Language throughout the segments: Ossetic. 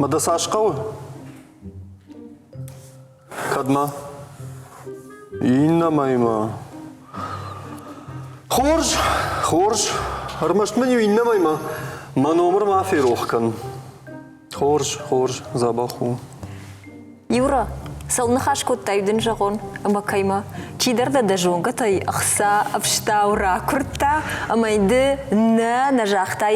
Мӕ дӕ цас хъӕуы? Кӕдмӕ? Иннӕ мӕймӕ. Хорз, хорз. Ӕрмӕст мын-иу иннӕ мӕймӕ мӕ номыр ма ферох кӕн. Хорз, хорз, дзӕбӕх у. Юра, цӕуыл ныхас кодтай дын зӕгъон ӕмӕ кӕимӕ? Чидӕр дӕ дӕ зонгӕтӕй ӕхца ӕфстау ракуырдта ӕмӕ ды нӕ нӕ загътай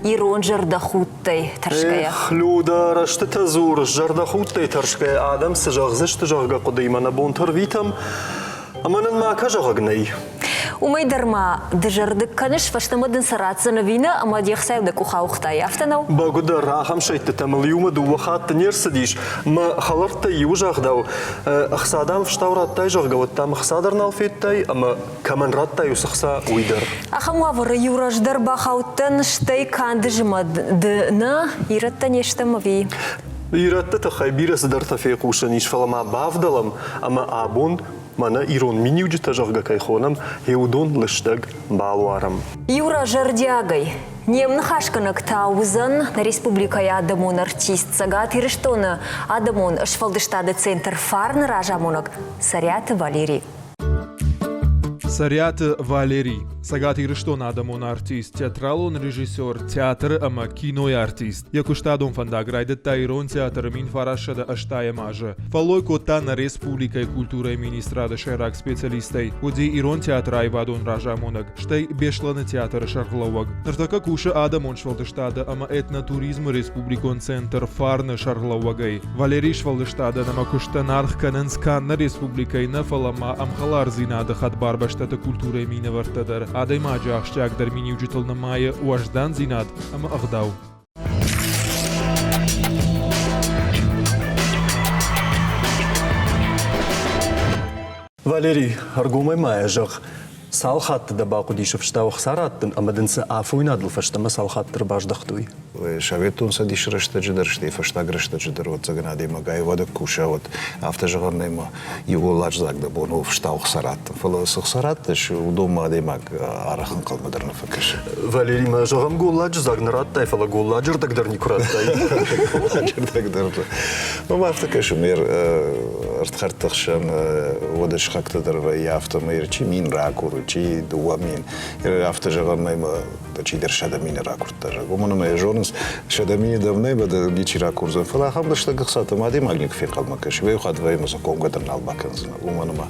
ирон зӕрдӕхудтӕй тӕрсгӕйӕ. Эх, Люда, рӕстытӕ дзурыс, зӕрдӕхудтӕй тӕрсгӕйӕ адӕм цы зӕгъдзысты, зӕгъгӕ хъуыдыимӕ нӕ бонтӕ рвитӕм, ӕмӕ нын макӕ зӕгъӕг нӕй. Уымӕй дӕр ма дызӕрдыг кӕныс, фӕстӕмӕ дын сӕ ратдзӕн ӕви нӕ, ӕмӕ де хцайыл дӕ къух ауыгътай, афтӕ нӕу? Бӕгуыдӕр, ахӕм сӕйттытӕ мыл иумӕ дыууӕ хатты не рцыдис. Мӕ хӕлӕрттӕй иуы загъдау, ӕхца дам фстау радтай, зӕгъгӕ, уӕд дам ӕхца дӕр нал федтай, ӕмӕ кӕмӕн радтай уыцы хца, уый дӕр. Ахӕм уавӕры иу раздӕр бахаудтӕн, стӕй канд зымӕды нӕ, ирӕттӕ не стӕм ӕви? Ирӕтты тыххӕй бирӕ цыдӕртӕ фехъусӕн ис, фӕлӕ ма бавдӕлӕм ӕмӕ абон мӕнӕ ирон миниуджытӕ, зӕгъгӕ, кӕй хонӕм, гъе уыдон лыстӕг балуарӕм. Юра зӕрдиагӕй не мныхасгӕнӕг та уыдзӕн нӕ республикӕйы адӕмон артист, Цӕгат Ирыстоны адӕмон сфӕлдыстады центр «Фарн»-ы разамонӕг Цӕриаты Валерий. Цӕриаты Валерий, Цӕгат Ирыстоны адӕмон артист, театралон режиссер, театры ӕмӕ кинойы артист. Йӕ куыстадон фӕндаг райдыдта Ирон театры 1980 азы. Фӕллой кодта нӕ республикӕйы культурӕйы министрады сӕйраг специалистӕй, уыди Ирон театры аивадон разамонӕг, стӕй Беслӕны театры сӕргълӕууӕг. Ныртӕккӕ кусы адӕмон сфӕлдыстады ӕмӕ этнотуризмы республикон центр «Фарн»-ы сӕргълӕууӕгӕй. Валерийы сфӕлдыстадӕн ӕмӕ куыстӕн аргъ кӕнынц канд нӕ республикӕйы нӕ, фӕлӕ ма ӕмхӕлардзинады хӕдбар бӕстӕты культурӕйы минӕвӕрттӕ дӕр. Адӕймаджы ахсджиагдӕр миниуджытыл нымайы уӕздандзинад ӕмӕ ӕгъдау. Валерий, ӕргомӕй ма йӕ зӕгъ, цал хатты дӕ бахъуыдис ӕфстау ӕхца раттын ӕмӕ дын сӕ афойнадыл фӕстӕмӕ цал хатты ӕрбаздӕхтой? Советон Цӕдисы рӕстӕджы дӕр, стӕй фӕстаг рӕстӕджы дӕр, ӕвӕццӕгӕн, адӕймаг аивады куса, уӕд афтӕ зӕгъӕн нӕй ӕмӕ иууыл лӕдждзаг дӕ бон у ӕфстау ӕхца раттын. Фӕлӕ цы ӕхца раттыс, уыдонмӕ адӕймаг арӕх ӕнхъӕлмӕ дӕр нӕ фӕкӕсы. Валерий, ма зӕгъӕм, голладжы дзаг нӕ радтай, фӕлӕ голладжы рдӕг дӕр никуы радтай. Голладжы рдӕг дӕр. Мӕм афтӕ кӕсы, ме рдхӕрдты хсӕн уӕды сыхӕгтӕ дӕр вӕййы афтӕмӕй, чи мин ракуры, чи 2000. Афтӕ зӕгъӕм, ӕмӕ чидӕр 100 000 ракуырдта, зӕгъ. Уымӕн ӕмӕ йӕ зонынц, 100 000 дӕм нӕй, ӕмӕ ничи ракурдзӕн. Фӕлӕ ахӕм лыстӕг ӕхцатӕм адӕймаг никуы фенхъӕлмӕ кӕсы. Иу хатт вӕййы ӕмӕ сӕ комгӕ дӕр нал бакӕндзынӕ. Уымӕн ӕмӕ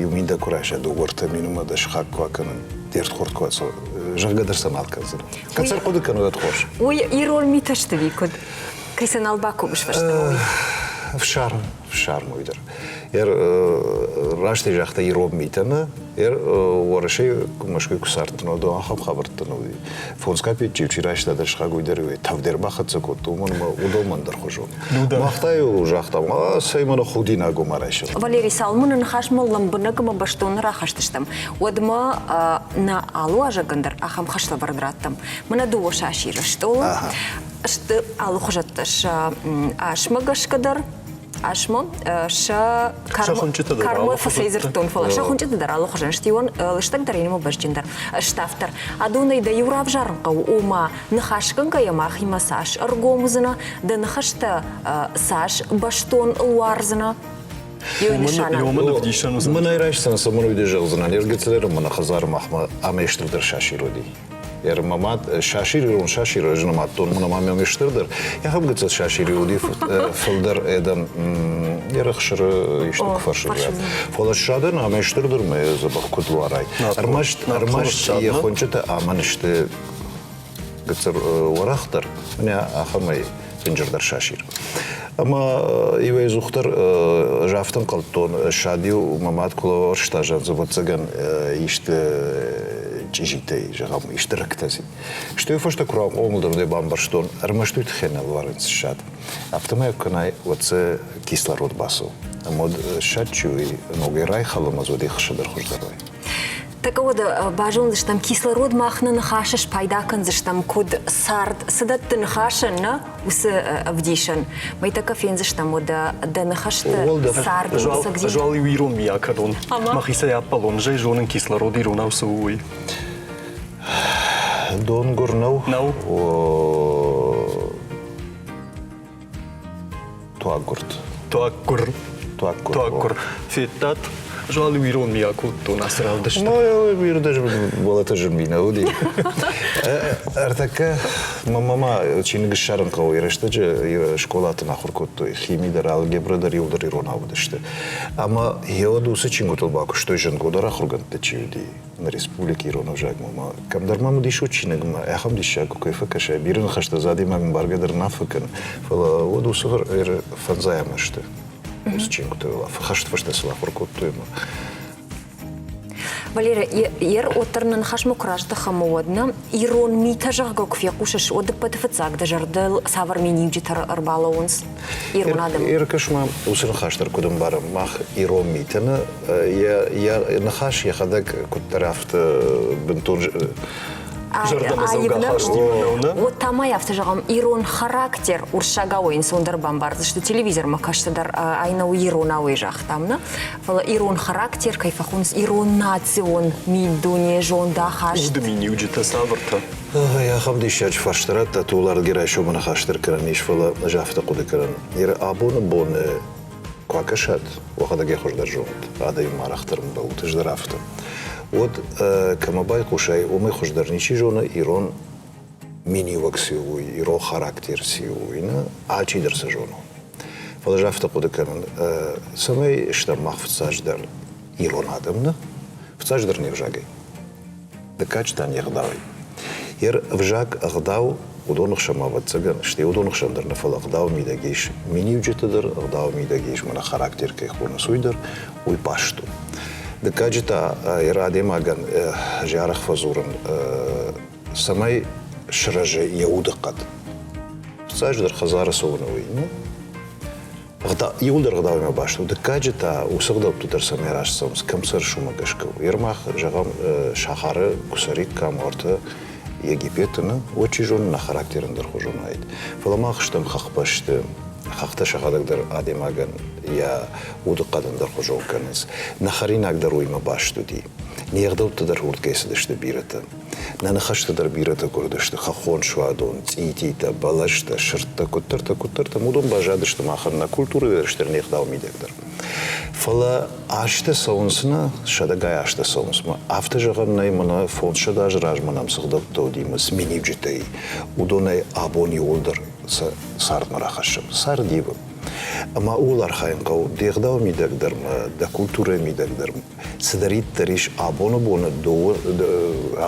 иу мин дӕ куы райса, дыууӕ ӕртӕ мины ӕмӕ дӕ сыхаг куы акӕнын, де рдхорд куы ацӕуа, зӕгъгӕ дӕр сӕ нал кӕндзынӕ. Кӕд сӕ ӕрхъуыды кӕнын, уӕд хорз. Уый ирон митӕ сты ви куыд? Кӕй сӕ нал бакомыс фӕстӕмӕ уый? Ӕфсарм, ӕфсарм уый дӕр. Растӕй загъта ирон митӕ нӕ, Уӕрӕсейы Мӕскуыйы куы цардтӕн, уӕд ахӕм хабӕрттӕ нӕ уыди. Фондз капеччы чи райста дӕр сыхаг уый дӕр тӕвдӕр бахӕццӕ кодта, уымӕн ӕмӕ уыдонмӕ ӕндӕрхуызон. Мах та-иу загътам, а цӕй мӕнӕ худинаг у ма райсӕм. Валерий, цалынмӕ ныхасмӕ лӕмбынӕг ӕмӕ бӕстон рахызтыстӕм, уӕдмӕ нӕ алы уазӕгӕн дӕр ахӕм хӕслӕвӕрд раттӕм. Мӕнӕ дыууӕ сасиры стъолы сты алыхуызӕттӕ сӕ асмӕ гӕсгӕ дӕр, асмӕ сӕ кармӕ фӕцӕйдзырдтон, фӕлӕ сӕ хуынчъыты дӕр алыхуызӕн сты, иуӕн лыстӕгдӕр, иннӕмӕ бӕзджындӕр, ставддӕр. Адонӕй дӕ иу равзарын хъӕуы, ома ныхасгӕнгӕйӕ махимӕ цас ӕргом уыдзынӕ, дӕ ныхӕстӕ цас бӕстон ӕлуардзынӕ, Мӕнӕй райсдзӕн, цӕмӕн уый зӕгъдзынӕн, ергӕцӕдӕр мӕнӕ хӕдзары махмӕ ӕмӕ стырдӕр сасир уыди. Мӕ мад сасир, ирон сасир ӕз нымадтон, мӕнӕ ма мӕм стырдӕр. Йӕхӕм гыццыл сасири уыди фылдӕр эдӕн ерӕхсыры исты куы фӕрсырзад. Фӕлӕ ссадӕн ӕмӕ стырдӕр мӕ дзӕбӕх куыд луарай. Ӕрмӕст, ӕрмӕст йӕ хуынчъытӕ амӕн сты гыццыл уӕрӕхдӕр, мӕнӕ ахӕмӕй дынджырдӕр сасир. Ӕмӕ иуӕй ӕдзухдӕр ӕз афтӕ ӕнхъӕлдтон, ссад-иу мӕ мад куы лӕвӕрста, ӕвӕццӕгӕн, исты чъизитӕй, зӕгъӕм, исты рыгтӕ. Стӕй фӕстӕ куы рахъомыл дӕн, уӕд бамбӕрстон, ӕрмӕст уый тыххӕй нӕ лӕварынц ссад. Афтӕмӕй куы кӕнай, уӕд дзы кислород бацӕуы. Ӕмӕ уӕд ссад чи у, ногӕй райхӕлы ӕмӕ дзы уӕд ӕхсыры дӕр хуыздӕр вӕййы. Тӕккӕ уӕдӕ базондзыстӕм, кислород мах нӕ ныхасы спайда кӕндзыстӕм, куыд цард цы дӕтты ныхасӕн, нӕ уыцы ӕвдисӕн. Мӕй тӕккӕ фендзыстӕм уӕдӕ дӕ ныхӕсты цард Ӕз уал иу ирон ми акӕнон. Мӕхицӕй ӕппӕлон, ӕз ӕй зонын кислород иронау цы у, уый. Донгуыр нӕу? Нӕу. Туаггуырд. Туаггуыр. Туаггуыр. Туаггуыр. Федтат? Зал ирон ми акодтон ацы равдысты. Ну, ирдӕж болата зын нӕ уыди. Ӕртӕккӕ мӕ мама чиныг ссарын хъӕуы рӕстӕджы скъолаты ахуыр кодтой хими дӕр, алгебра дӕр иуылдӕр иронау уыдысты. Ӕмӕ йӕ уыцы чингуытыл бакуыстой зынгондӕр ахуыргӕндтӕ чи уыди нӕ республикӕйы ирон ӕвзагмӕ. Ма кӕмдӕр мӕм уыдис чиныгмӕ, ахӕм диссаг куы фӕкӕсай, бирӕ ныхӕстӕ дзы адӕймаг ӕмбаргӕ дӕр нӕ фӕкӕны, фӕлӕ уӕд уыцы фӕндзайӕм сты. Уыцы чингуыты хӕсты фӕстӕ сыл ахуыр кодтой ӕмӕ Валерия, ер уӕддӕр нӕ ныхасмӕ куы раздӕхӕм, уӕд нӕ ирон митӕ, зӕгъгӕ, куы фехъусыс, уӕд ӕппӕты фыццаг дӕ зӕрдыл цавӕр миниуджытӕ ӕрбалӕууынц ирон адӕм? Иркӕс-ма уыцы ныхас дӕр куыд ӕмбарӕм, мах ирон митӕ нӕ йӕ ныхас йӕхӕдӕг куыддӕр афтӕ бынтон зӕрдӕмӕдзӕугӕ ахастимӕ нӕу, нӕ? Вот та ма афтӕ зӕгъӕм, ирон характер уырыссагау ӕнцондӕр бамбардзысты, телевизормӕ кӕсты дӕр ай нӕу иронау загътам, нӕ? Фӕлӕ ирон характер кӕй фӕхонынц ирон национ миддуне, зондахаст. Уды миниуджытӕ цавӕртӕ? Ахӕм диссаджы фарста радта, Туларги райсомы ныхас дӕр кӕнӕн ис, фӕлӕ ӕз афтӕ хъуыды кӕнын. Абоны боны куы акӕсат, уӕхӕдӕг йӕ хуыздӕр зонут, адӕмы арӕхдӕр ӕмбӕлут, ӕз дӕр афтӕ. Уӕд кӕмӕ байхъусай, уымӕй хуыздӕр ничи зоны ирон миниуӕг цы у, уый, ирон характер цы у, уый нӕ алчидӕр сӕ зоны. Фӕлӕ ӕз афтӕ хъуыды кӕнын, цӕмӕй стӕм мах фыццаджыдӕр ирон адӕм нӕ, фыццаджыдӕр не взагӕй. Дыккаджы та не гъдауӕй. Йе взаг ӕгъдау уыдоны хсӕн ма ӕвӕццӕгӕн, стӕй уыдоны хсӕн дӕр нӕ, фӕлӕ ӕгъдауы мидӕг ис миниуджытӕ дӕр, ӕгъдауы мидӕг ис, мӕнӕ характер кӕй хонынц, уый дӕр, уый баст у. Дыккаджы та йӕ адӕймагӕн зиарӕх фӕдзурын, цӕмӕй сырӕзы йӕ удыхъӕд. Фыццаджыдӕр хӕдзары цӕуыны уый, ну, иуылдӕр ӕгъдауимӕ баст у. Дыккаджы та уыцы ӕгъдӕутты дӕр цӕмӕй раст цӕуынц, кӕм цӕрыс, уымӕ гӕсгӕ у. Ермах, зӕгъӕм, сахары куы цӕриккам, уӕртӕ Египеты, нӕ, уӕд чи зоны, нӕ характер ӕндӕрхуызон уаид. Фӕлӕ мах стӕм хӕхбӕсты, хӕхтӕ сӕхӕдӕг дӕр адӕймагӕн йӕ удыхъӕд ӕндӕрхуызон кӕнынц. Нӕ хӕринаг дӕр уыимӕ баст уыди. Не гъдӕуттӕ дӕр уырдгӕй цыдысты бирӕтӕ. Нӕ ныхӕстӕ дӕр бирӕтӕ гуырдысты хӕххон суадон, цъититӕ, бӕлӕстӕ, сырдтӕ, куыддӕртӕ, куыддӕртӕ. Уыдон баззадысты махӕн нӕ культурӕйы дӕр, стӕй не гъдау мидӕг дӕр. Фӕлӕ азтӕ цӕуынц нӕ, сӕдӕгай азтӕ цӕуынц мӕ. Афтӕ зӕгъӕн нӕй, мӕнӕ 500 азы размӕ нӕм цы гъдӕуттӕ уыди ӕмӕ цы миниуджытӕ и, уыдонӕй абон иууылдӕр сӕ цардмӕ рахӕссӕм. Цард ивы. Ӕмӕ ууыл архайын хъӕуы де гъдауы мидӕг дӕр ма, дӕ культурӕйы мидӕг дӕр. Цыдӕриддӕр ис абоны боны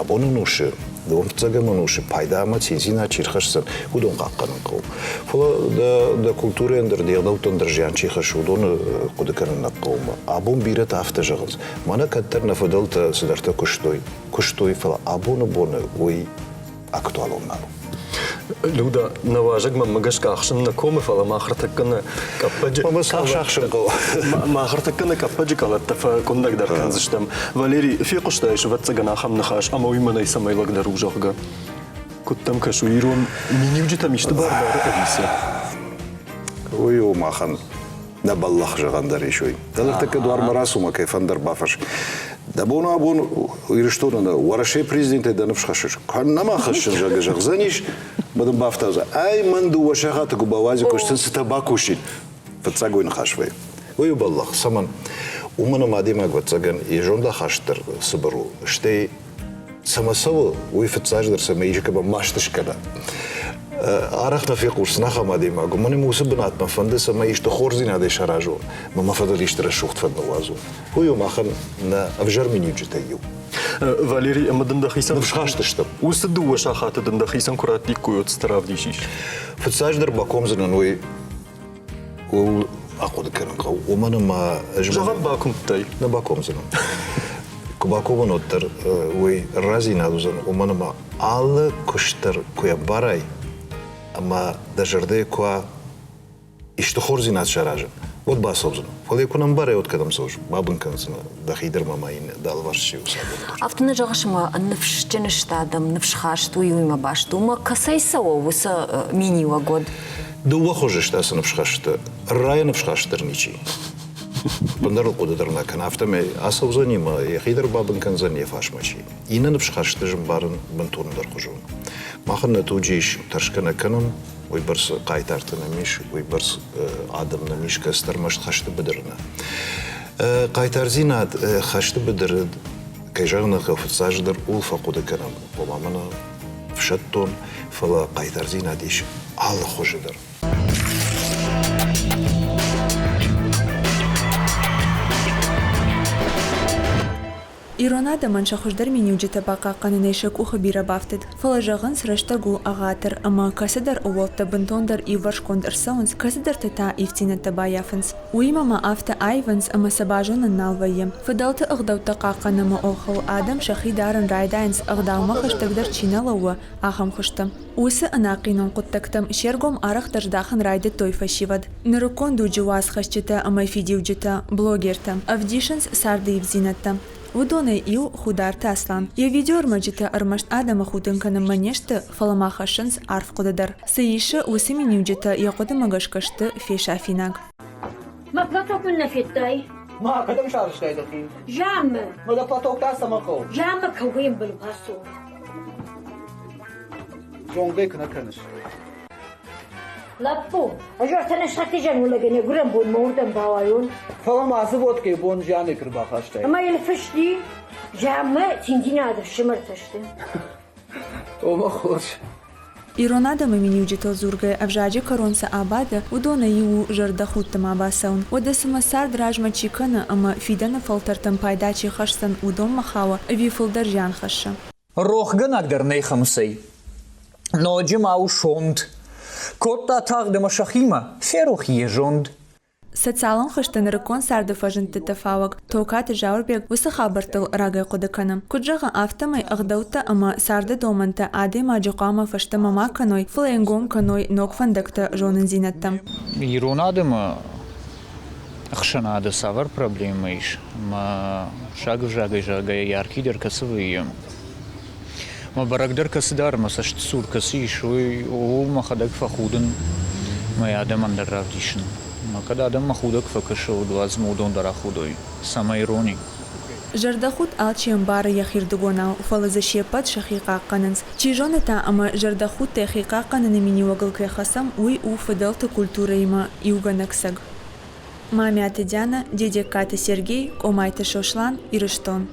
абоны нусы, дыууын фыццӕгӕм ӕнусы пайда ӕмӕ циндзинад чи рхӕсдзӕн, уыдон хъахъхъӕнын хъӕуы. Фӕлӕ дӕ, дӕ культурӕйӕн дӕр, де гъдӕуттӕн дӕр зиан чи хӕссы, уыдоны хъуыды кӕнын нӕ хъӕуы. Абон бирӕтӕ афтӕ зӕгъынц, мӕнӕ кӕддӕр нӕ фыдӕлтӕ цыдӕртӕ куыстой, куыстой, фӕлӕ абоны боны уый актуалон нал у. Люда, нӕ уазӕг мӕнмӕ гӕсгӕ ӕхсын нӕ комы, фӕлӕ мах ӕртӕккӕ нӕ къӕппӕджы мах ӕртӕккӕ нӕ къӕппӕджы къӕлӕттӕ фӕкъуындӕгдӕр кӕндзыстӕм. Валерий, фехъуыстай ӕвӕццӕгӕн ахӕм ныхас, ӕмӕ уый мӕнӕй цӕмӕй лӕгдӕр у, зӕгъгӕ. Куыд дӕм кӕсы, ирон миниуджытӕм исты бар дары ӕви цы? Уый у махӕн нӕ бӕллӕх зӕгъӕн дӕр ис уый. Дӕ ныртӕккӕ дуармӕ рацу мӕ кӕй фӕндӕр бафӕрс. Дӕ бон абон Ирыстоны нӕ Уӕрӕсейы президентӕй дӕ ныфс хӕссыс? Куы нӕ ма хӕссын, зӕгъгӕ, зӕгъдзӕнис, мӕ дын бафтаудзӕн. Ай мӕн дыууӕ сахаты куы бауадзиккой, сын цытӕ бакусин. Фыццаг уый ныхас вӕййы. Уый у бӕллӕх. Цӕмӕн? Уымӕн ӕмӕ адӕймаг, ӕвӕццӕгӕн, йӕ зондахаст дӕр цыбыр у. Стӕй цӕмӕ цӕуы, уый фыццаджыдӕр цӕмӕй искӕмӕ маст скӕна. Арӕх нӕ фехъусдзӕн ахӕм адӕймаг, уымӕн ӕмӕ уыцы бынатмӕ фӕнды, цӕмӕй исты хорздзинадӕй саразон, мӕ мӕ фӕдыл исты рӕсугъд фӕд ныууадзон. Уый у махӕн нӕ ӕвзӕр миниуджытӕй иу. Валерий, ӕмӕ дын дӕхицӕн ныфсхаст стӕм. Уыцы дыууӕ сахаты дын дӕхицӕн куы раттиккой, уӕд цытӕ равдисис? Фыццаджыдӕр бакомдзынӕн уый ууыл ахъуыды кӕнын хъӕуы, уымӕн ӕмӕ ӕз Зӕгъӕм, бакуымдтай. Нӕ бакомдзынӕн. Куы бакомон, уӕддӕр уый разинад уыдзӕн, уымӕн ӕмӕ алы куыст дӕр куы ӕмбарай ӕмӕ дӕ зӕрдӕйы куы уа исты хорздзинад саразын, уӕд бацӕудзынӕ. Фӕлӕ куы нӕ ӕмбарай, уӕд кӕдӕм цӕуыс? Бабын кӕндзынӕ дӕхи дӕр ма ма иннӕ дӕ алыварс чи у, цадӕм дӕр. Афтӕ нӕ зӕгъыс, ӕмӕ ныфсджын сты адӕм, ныфсхаст уый уыимӕ баст у. Ӕмӕ кӕцӕй цӕуы уыцы миниуӕг уӕд? Дыууӕ хуызы сты ацы ныфсхасты. Райы ныфсхаст дӕр ничи. Бындӕр ыл хъуыды дӕр нӕ кӕны, афтӕмӕй ацӕудзӕни ӕмӕ йӕхи дӕр бабын кӕндзӕн йӕ фарсмӕ чи. Иннӕ ныфсхасты зын барын бынтон ӕндӕрхуызон. Махӕн нӕ туджы ис, тӕрсгӕ нӕ кӕнӕм. Уыйбӕрц хъайтартӕ нӕм ис, уыйбӕрц адӕм нӕм ис, кӕцытӕ ӕрмӕст хӕсты быдыры нӕ. Хъайтардзинад хӕсты быдыры, кӕй зӕгъын ӕй хъӕуы, фыццаджыдӕр ууыл фӕхъуыды кӕнӕм, ома мӕнӕ ӕфсӕддон, фӕлӕ хъайтардзинад ис алы хуызы дӕр. Ирон адӕмӕн сӕ хуыздӕр миниуджытӕ бахъахъхъӕнынӕй сӕ къухы бирӕ бафтыд, фӕлӕ зӕгъынц, рӕстӕг у ӕгъатыр ӕмӕ кӕцыдӕр ӕууӕлттӕ бынтондӕр иуварсгонд ӕрцӕуынц, кӕцыдӕртӕ та ивддзинӕдтӕ баййафынц. Уыимӕ ма афтӕ аивынц ӕмӕ сӕ базонын нал вӕййы. Фыдӕлты ӕгъдӕуттӕ хъахъхъӕныны охыл адӕм сӕхи дарын райдайынц, ӕгъдаумӕ хӕстӕгдӕр чи нӕ лӕууы, ахӕм хуызты. Уыцы ӕнахъинон хъуыддӕгтӕм се ргом арӕхдӕр здахын райдыдтой фӕсивӕд. Нырыккон дуджы уацхӕсджытӕ ӕмӕ фидиуджытӕ, блогертӕ ӕвдисынц царды ивддзинӕдтӕ. Уыдонӕй иу Хударты Аслан. Йӕ видеоӕрмӕджытӕ ӕрмӕст адӕмы худын кӕнынмӕ не сты, фӕлӕ ма хӕссынц арф хъуыды дӕр. Цы исы, уыцы миниуджытӕ йӕ хъуыдымӕ гӕсгӕ сты фесафинаг. Мӕ платок мын нӕ федтай? Ма, кӕдӕм сарӕзтай дӕхи? Заммы. Мӕ дӕ платок та цӕмӕ хъӕуы? Заммы кӕугӕ ӕмбал бацу. Зонгӕ куы нӕ кӕныс. Лӕппу, ӕз ӕртӕ сатизӕн уылӕгӕн йӕ гуырӕн бонмӕ уырдӕм бауайон. Фӕлӕ ма ацы водкӕйы бон зианӕй куы рбахастай. Ӕмӕ йыл фысти, зианмӕ циндзинады фсымӕртӕ сты. Ома хорз. Ирон адӕмы миниуджытыл дзургӕ ӕвзаджы кӕрон цы абады, уыдонӕй иу у зӕрдӕхудты ма бацӕуын. Уӕдӕ цымӕ цард размӕ чи кӕны ӕмӕ фидӕны фӕлтӕртӕн пайда чи хӕсдзӕн, уыдонмӕ хауы ӕви фылдӕр зиан хӕссы? Рохгӕнӕг дӕр нӕй Хӕмыцӕй. Ноджы ма у сонт. Кодта тагъд ӕмӕ сӕхимӕ ферох йӕ зонд. Социалон хызты нырыккон царды фӕзындтыты фауӕг Токаты Зауырбег уыцы хабӕрттыл рагӕй хъуыды кӕны. Куыд зӕгъы, афтӕмӕй ӕгъдӕуттӕ ӕмӕ царды домӕнтӕ адӕймаджы хъуамӕ фӕстӕмӕ ма кӕной, фӕлӕ йын гом кӕной ног фӕндӕгтӕ, зонындзинӕдтӕ. Ирон адӕмы ӕхсӕнады цавӕр проблемӕ ис ӕмӕ саг ӕвзагӕй зӕгъгӕ, яркидӕр кӕцы вӕййы? Мӕ бӕрӕгдӕр кӕцыдӕр мӕ цӕсты цур кӕцы ис, уый ууыл мӕхӕдӕг фӕхудын мӕ адӕмӕн дӕр равдисын. Ӕмӕ кӕд адӕммӕ худӕг фӕкӕсы, уӕд уадз ӕмӕ уыдон дӕр ахудой, цӕмӕй ирони. Зӕрдӕхудт алчи ӕмбары йӕхирдыгонау, фӕлӕ дзы се ппӕт сӕхи хъахъхъӕнынц. Чи зоны та ӕмӕ зӕрдӕхудтӕй хи хъахъхъӕныны миниуӕгыл кӕй хӕцӕм, уый у фыдӕлты культурӕимӕ иугӕнӕг цӕг. Мамиаты Диана, Дедегкаты Сергей, Къомайты Сослан, Ирыстон.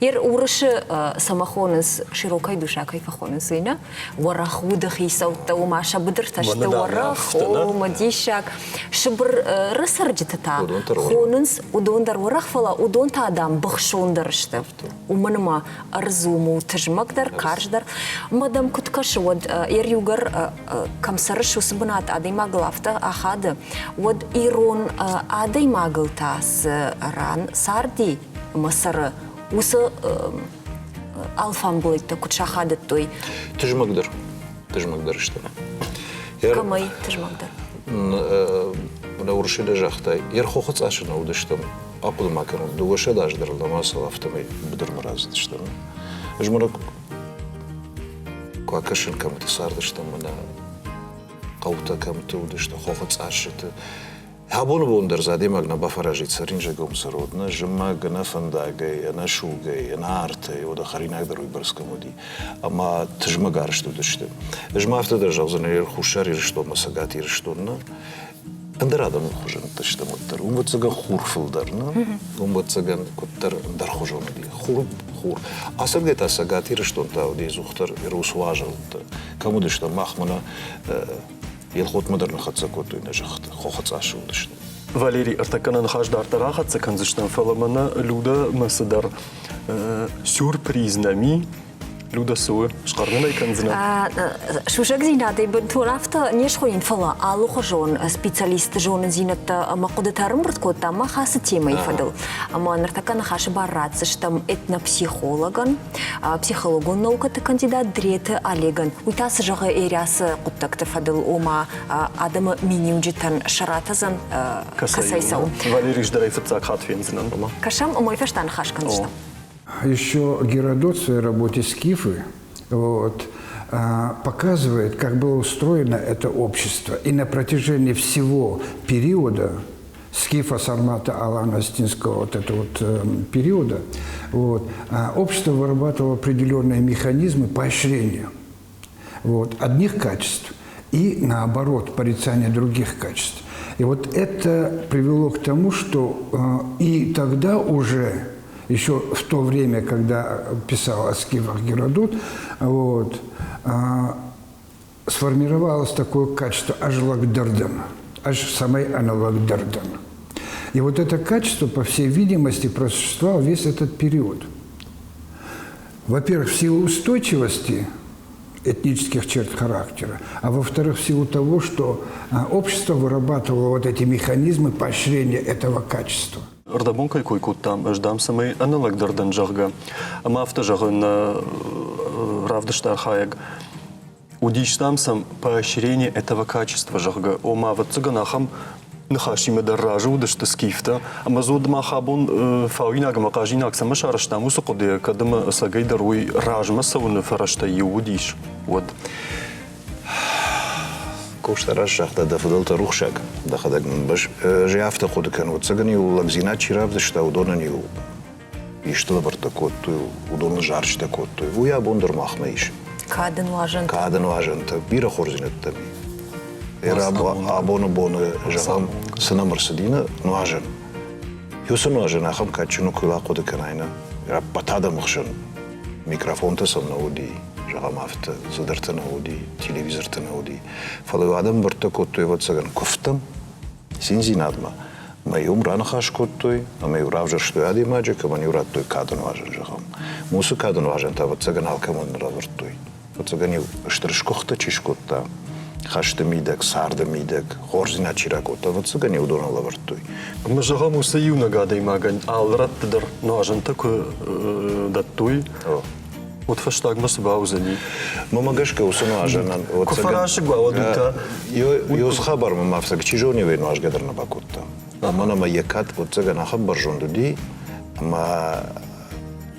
Ер уырысы цӕмӕ хонынц, широкой душа кӕй фӕхонынц, уый нӕ? Уӕрӕх уды хицӕуттӕ, уымӕ сӕ быдыртӕ сты уӕрӕх, о, диссаг. Сыбыры цӕрджыты та хонынц уыдон дӕр уӕрӕх, фӕлӕ уыдон та, дам, быхсондӕр сты. Уымӕн ӕмӕ ӕрдз уым у тызмӕгдӕр, карздӕр. Ӕмӕ дӕм куыд кӕсы, уӕд йӕ иугӕр кӕм цӕрыс, уыцы бынат адӕймагыл афтӕ ахады, уӕд ирон адӕймагыл та цы ран царди ӕмӕ цӕры, уыцы алфамблӕйттӕ куыд сахадыдтой? Тызмӕгдӕр. Тызмӕгдӕр сты. Кӕмӕй тызмӕгдӕр? Нӕ уырысы дӕ загътай, йе рхохы цъасы нӕ уыдыстӕм. Ахъуыды ма кӕнут, 200 азы дӕр нӕма цӕуы, афтӕмӕй быдырмӕ рацыдыстӕм. Ӕз мӕнӕ куы акӕсын, кӕмыты цардыстӕм, мӕнӕ хъӕутӕ кӕмты уыдысты, хохы цъассыты. Абоны бон дӕр дзы адӕймаг нӕ бафӕразид цӕринзӕгом цӕрод, нӕ зымӕг, ӕнӕ фӕндагӕй, ӕнӕ сугӕй, ӕнӕ артӕй, уӕдӕ хӕринаг дӕр уыйбӕрц кӕм уыди. Ӕмӕ тызмӕг арӕзт уыдысты. Ӕз ма афтӕ дӕр зӕгъдзынӕн, Хуссар Ирыстонмӕ Цӕгат Ирыстонмӕ ӕндӕр адӕмы хуызӕн стӕм уӕддӕр. Уым ӕвӕццӕгӕн хур фылдӕр, нӕ? Уым ӕвӕццӕгӕн куыддӕр ӕндӕрхуызон уыди. Хур, хур. Ацӕргӕ та Цӕгат Ирыстон та уыди ӕдзухдӕр рус уазӕлтты. Кӕм уыдыстӕм, мах мӕнӕ Елхотмӕ дӕр ныххӕццӕ кодтой нӕ зӕххыты, хохы цъасы уыдысты. Валерий, ӕртӕккӕ нӕ ныхас дарддӕр ахӕццӕ кӕндзыстӕм, фӕлӕ мӕнӕ Люда мӕ цыдӕр сюрприз нӕм и. Люда цы у? Схъӕрнын ӕй кӕндзынӕ? Сусӕгдзинадӕй бынтон афтӕ не схонин, фӕлӕ алыхуызон специалистты зонындзинӕдтӕ ӕмӕ хъуыдытӕ ӕрӕмбырд кодтам мах ацы темӕйы фӕдыл. Ӕмӕ ныртӕккӕ ныхасы бар ратдзыстӕм этнопсихологӕн, психологон наукӕты кандидат Дреты Олегӕн. Уый та цы зӕгъы Эрясы хъуыддӕгты фӕдыл, ома адӕмы миниуджытӕн сӕ ратӕдзӕн кӕцӕй цӕуы. Валерий дӕр ӕй фыццаг хатт фендзынӕн. Кӕсӕм ӕмӕ уый фӕстӕ ныхас кӕндзыстӕм. Еще Геродот в своей работе «Скифы» вот, показывает, как было устроено это общество. И на протяжении всего периода. Скифа, Сармата, Алана, Астинского вот этого вот периода, вот, общество вырабатывало определенные механизмы поощрения вот, одних качеств и, наоборот, порицания других качеств. И вот это привело к тому, что и тогда уже, еще в то время, когда писал о скифах Геродот, вот, сформировалось такое качество ажлагдардан, аж самой аналогдардан. И вот это качество, по всей видимости, просуществовало весь этот период. Во-первых, в силу устойчивости этнических черт характера, а во-вторых, в силу того, что общество вырабатывало вот эти механизмы поощрения этого качества. Ӕрдӕбон кӕй кой кодтам, ӕз дам цӕмӕй ӕнӕлӕгдӕр дӕн, зӕгъгӕ. Ӕмӕ афтӕ зӕгъы нӕ равдысты архайӕг. Уыдис дам сӕм поощрение этого качества, зӕгъгӕ. Ома, ӕвӕццӕгӕн, ахӕм ныхасимӕ дӕр разы уыдысты скифтӕ. Ӕмӕ дзы уӕд мах абон фауинаг ӕмӕ хъазинаг цӕмӕ сарӕзтам уыцы хъуыдыйӕ, кӕд ӕмӕ ӕцӕгӕйдӕр уый размӕ цӕуыны фӕрӕзтӕй иу уыдис, уӕд. Къоста раст загъта, дӕ фыдӕлтӕ рухсаг, дӕхӕдӕг мын бӕз. Ӕз афтӕ хъуыды кӕнын, ӕвӕццӕгӕн-иу лӕгдзинад чи равдыста, уыдонӕн-иу исты лӕвӕрттӕ кодтой, уыдоныл зарджытӕ кодтой. Уый абон дӕр махмӕ ис. Кады нуазӕнтӕ. Кады нуазӕнтӕ, бирӕ хорздзинӕдтӕ. Абоны боны, зӕгъӕм, цы нӕм ӕрцыди нӕ нуазӕн. Уыцы нуазӕн ахӕм кадджын у, куы ахъуыды кӕнай нӕ, ӕппӕт адӕмы хсӕн микрофонтӕ сӕм нӕ уыди, зӕгъӕм, афтӕ цыдӕртӕ нӕ уыди, телевизортӕ нӕ уыди. Фӕлӕ адӕм ӕмбырдтӕ кодтой, ӕвӕццӕгӕн, куывтӕм, циндзинадмӕ. Ӕмӕ-иу уым раныхас кодтой, ӕмӕ-иу равзӕрстой адӕймаджы, кӕмӕн-иу радтой кады нуазӕн, зӕгъӕм. Мусы кады нуазӕнтӕ, ӕвӕццӕгӕн, алкӕмӕн нӕ равӕрдтой. Ӕвӕццӕгӕн-иу стыр сгуыхтӕ чи скодта, хӕсты мидӕг, царды мидӕг, хорздзинад чи ракодта, ӕвӕццӕгӕн-иу уыдонӕн лӕвӕрдтой. Ӕмӕ зӕгъӕм, уыцы иунӕг адӕймагӕн алы рӕтты дӕр нуазӕнтӕ куы дӕттой, уӕд фӕстагмӕ цы бауыдзӕни? Мӕнмӕ гӕсгӕ уыцы нуазӕнӕн Куы фӕрасыг уа, уӕд уый та Ёз хабар мӕм афтӕ, чи зоны, уый нуазгӕ дӕр нӕ бакодта. Уымӕн ӕмӕ йӕ кад, ӕвӕццӕгӕн, ахӕм бӕрзонд уыди, ӕмӕ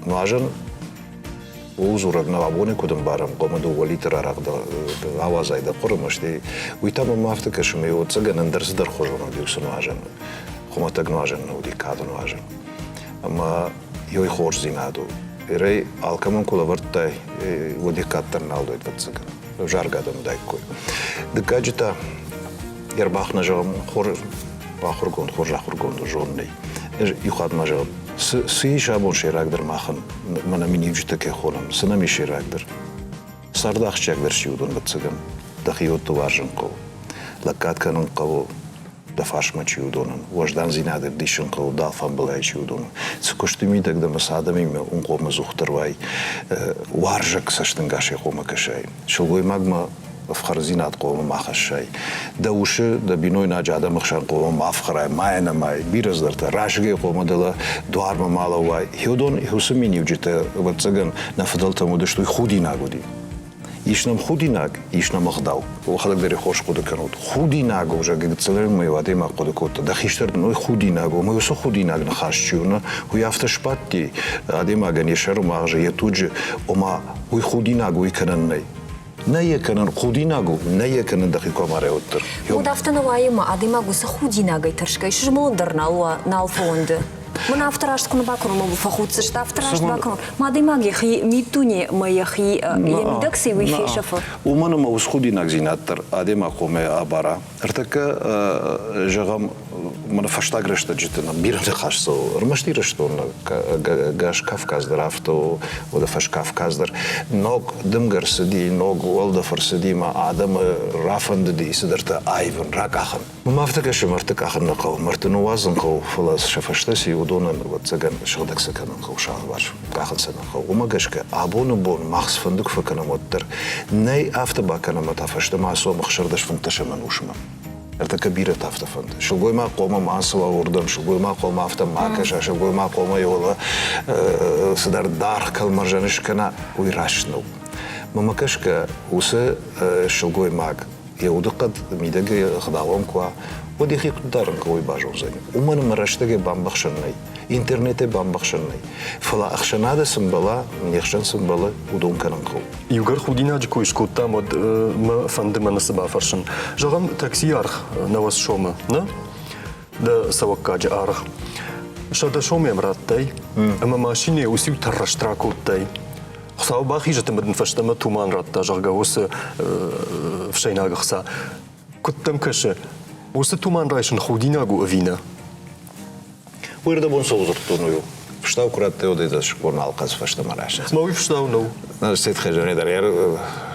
нуазӕн ууыл дзурӕг нӕу, абоны куыд ӕмбарӕм, хъуамӕ дыууӕ литр арахъ ауадзай дӕ хъуыры, стӕй уый та мӕм афтӕ кӕсы, ӕмӕ ӕвӕццӕгӕн ӕндӕр цыдӕр хуызон уыди уыцы нуазӕн. Хуымӕтӕг нуазӕн нӕ уыди, кады нуазӕн. Ӕмӕ ёй хорздзинад у. Ирӕй алкӕмӕн куы лӕвӕрдтай, уӕд их кӕддӕр нал уыд, ӕвӕццӕгӕн. Ӕвзаргӕ адӕм уыдаиккой. Дыккаджы та ӕрбах нӕ зӕгъӕм, хорз ахуыргонд, хорз ахуыргонд у, зонынӕй. Ӕз иу хатт ма зӕгъын, цы, цы ис абон сӕйрагдӕр махӕн, мӕнӕ миниуджытӕ кӕй хонӕм, цы нӕм ис сӕйрагдӕр? Царды ахсджиагдӕр чи уыдон, ӕвӕццӕгӕн, дӕхиуӕтты уарзын хъӕуы, лӕггад кӕнын хъӕуы, дӕ фарсмӕ чи уыдонӕн, уӕздандзинад ӕвдисын хъӕуы дӕ алфамбылайы чи уыдонӕн. Цы куысты мидӕг дӕ ӕмӕ цы адӕмимӕ уынхъомы ӕдзухдӕр уай, уарзӕг цӕстӕнгасӕй хъомӕ кӕсай. Сылгоймагмӕ ӕфхӕрдзинад хъуамӕ ма хӕссай. Дӕ усы, дӕ бинойнаджы адӕмы хсӕн хъуамӕ ма ӕфхӕрай, ма йӕ нӕмай, бирӕ цыдӕртӕ. Расыгӕй хъуамӕ дӕлӕ дуармӕ ма лӕууай. Уыдон уыцы миниуджытӕ, ӕвӕццӕгӕн, нӕ фыдӕлтӕм уыдысты, уый худинаг уыди. Ис нӕм худинаг, ис нӕм ӕгъдау. Уӕхӕдӕг дӕр хорз хъуыды кӕнут. Худинаг у, зӕгъгӕ, гыццылӕй ма-иу адӕймаг хъуыды кодта. Дӕ хистӕр дын уый худинаг у, ӕмӕ уыцы худинаг ныхас чи уыны, уый афтӕ сбадти адӕймагӕн йӕ сӕры магъзы, йӕ туджы, ома уый худинаг уый кӕнӕн нӕй. Нӕ йӕ кӕнын худинаг у, нӕ йӕ кӕнын дӕхи куы амарай, уӕддӕр. Уӕд афтӕ нӕ уайы, ӕмӕ адӕймаг уыцы худинагӕй тӕрсгӕ сызмӕлын дӕр нал уа, нал фӕуӕнды. Мӕн афтӕ раст куы нӕ бакӕнон, мӕ фӕхуддзысты, афтӕ раст бакӕнон. Мӕ адӕймаг йӕхи миддуне мӕ йӕхи йӕ мидӕг цы уый фесӕфы. Уымӕн ӕмӕ уыцы худинагдзинад дӕр адӕймаг хъуамӕ абара. Ӕртӕккӕ, зӕгъӕм, мӕнӕ фӕстаг рӕстӕджыты нӕм бирӕ ныхас цӕуы. Ӕрмӕст Ирыстоны, гас Кавказ дӕр афтӕ у, уӕдӕ Фӕскавказ дӕр. Ног дымгӕ рцыди, ног уӕлдӕф ӕрцыди ӕмӕ адӕмы рафӕндыди цыдӕртӕ аивын, ракъахын. Мӕм афтӕ кӕсы, мӕрдты къахын нӕ хъӕуы, мӕрдты ныууадзын хъӕуы, фӕлӕ сӕ фӕстӕ цы уыдонӕн, ӕвӕццӕгӕн, сыгъдӕг сӕ кӕнын хъӕуы сӕ алыварс, къахын сӕ нӕ хъӕуы. Уымӕ гӕсгӕ абоны бон мах цыфӕнды куы фӕкӕнӕм, уӕддӕр нӕй афтӕ бакӕнӕм ӕмӕ та фӕстӕмӕ ацӕуӕм 16-15 ӕнусмӕ. Ӕртӕккӕ бирӕтӕ афтӕ фӕнды. Сылгоймаг хъуамӕ ма ацӕуа уырдӕм, сылгоймаг хъуамӕ афтӕ ма кӕса, сылгоймаг хъуамӕ йӕ уӕлӕ цыдӕр даргъ кӕлмӕрзӕн скӕна, уый раст нӕу. Мӕнмӕ гӕсгӕ, уыцы сылгоймаг йӕ удыхъӕд мидӕгӕй ӕгъдауон куы уа, уӕд йӕхи куыд дарын хъӕуы, уый базондзӕни. Уымӕн ӕмӕ рӕстӕгӕй бамбӕхсӕн нӕй, интернетӕй бамбӕхсӕн нӕй. Фӕлӕ ӕхсӕнады цы мбӕла, не хсӕн цы мбӕлы, уыдон кӕнын хъӕуы. Иугӕр худинаджы кой скодтам, уӕд мӕ фӕнды мӕнӕ цы бафӕрсын. Зӕгъӕм, таксийы аргъ 90 сомы, нӕ? дӕ цӕуӕггаджы аргъ. 100 сомы йӕм радтай ӕмӕ машинӕйы уыциу тӕррӕст ракодтай. Хуыцау бахизӕд ӕмӕ дын фӕстӕмӕ туман радта, зӕгъгӕ, уыцы ӕфсӕйнаг ӕхца. Куыд дӕм кӕсы, уыцы туман райсын худинаг у ӕви нӕ? Уый рдӕбон цӕуыл дзырдтон, уый у. Фыстау куы радтай, уӕд ӕй дӕ сыкъон алхъӕц фӕстӕмӕ райсынц. Мӕ уый фыстау нӕу. Сетхӕзӕнӕй дӕр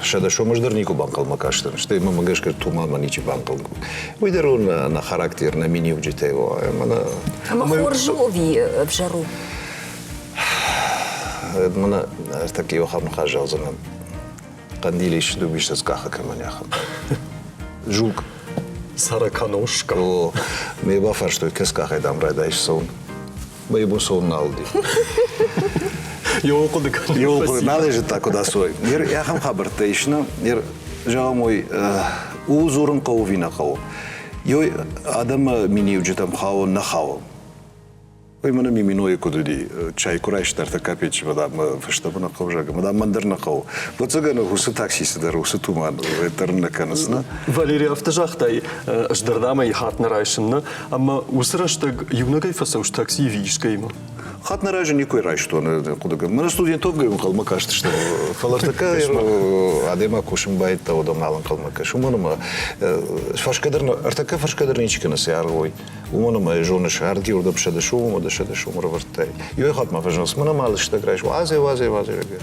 100 сомы дӕр никуы банхъӕлмӕ кастӕн. Стӕй мӕм гӕсгӕ туманмӕ ничи банхъӕлмӕ. Уый дӕр у нӕ характер, нӕ миниуджытӕй у. Ӕмӕ хорз у ӕви ӕвзӕр у? Мӕнӕ ӕртӕккӕ иу ахӕм ныхас зӕгъдзынӕн. Хъӕндил ис дыууиссӕдз къахы кӕмӕн ахӕм. Жук. Сороконожка. О, ме бафарстой, кӕс къахӕй дам райдайыс цӕуын. Мӕ бон цӕуын нал уыди. Йоу хъуыды кӕнын. Йоу хъуыды нал зыдта, куыд ацой. Ер ахӕм хабӕрттӕ ис, нӕ? Ер зӕгъӕм, уый ууыл дзурын хъӕуы ӕви нӕ хъӕуы? Ёй адӕмы миниуджытӕм хауы, нӕ хауы? Уый мӕнӕ Миминойы куыд уыди, чай куы райста ӕртӕ капеччы, мадам фӕстӕмӕ нӕ хъӕуы, зӕгъгӕ, мадам мӕн дӕр нӕ хъӕуы. Ӕвӕццӕгӕн, уыцы таксисты дӕр уыцы туман дӕр нӕ кӕнынц, нӕ? Валерий, афтӕ загътай, ӕз дӕр дам ӕй хатт нӕ райсын, нӕ? Ӕмӕ уыцы рӕстӕг иунӕгӕй фӕцӕуыс таксийы ӕви искӕимӕ? Хатт нӕ разы никуы райстон хъуыдыгӕ. Мӕнӕ студентовгӕ ӕнхъӕлмӕ кастысты, фӕлӕ ӕртӕккӕ адӕймаг кусын байдыдта, уыдон нал ӕнхъӕлмӕ кӕсы. Уымӕн ӕмӕ фӕрсгӕ дӕр ӕртӕккӕ фӕрсгӕ дӕр ничи кӕны сӕ аргъой. Уымӕн ӕмӕ зоныс, ардиуырдӕм 100 сомы ӕмӕ 100 сомы ӕрӕвӕрдтай. Иуӕй хатт ма фӕзӕгъынц, мӕнӕ ма лыстӕг райс, уадзӕ, уадзӕ, уадзӕ, зӕгъгӕ.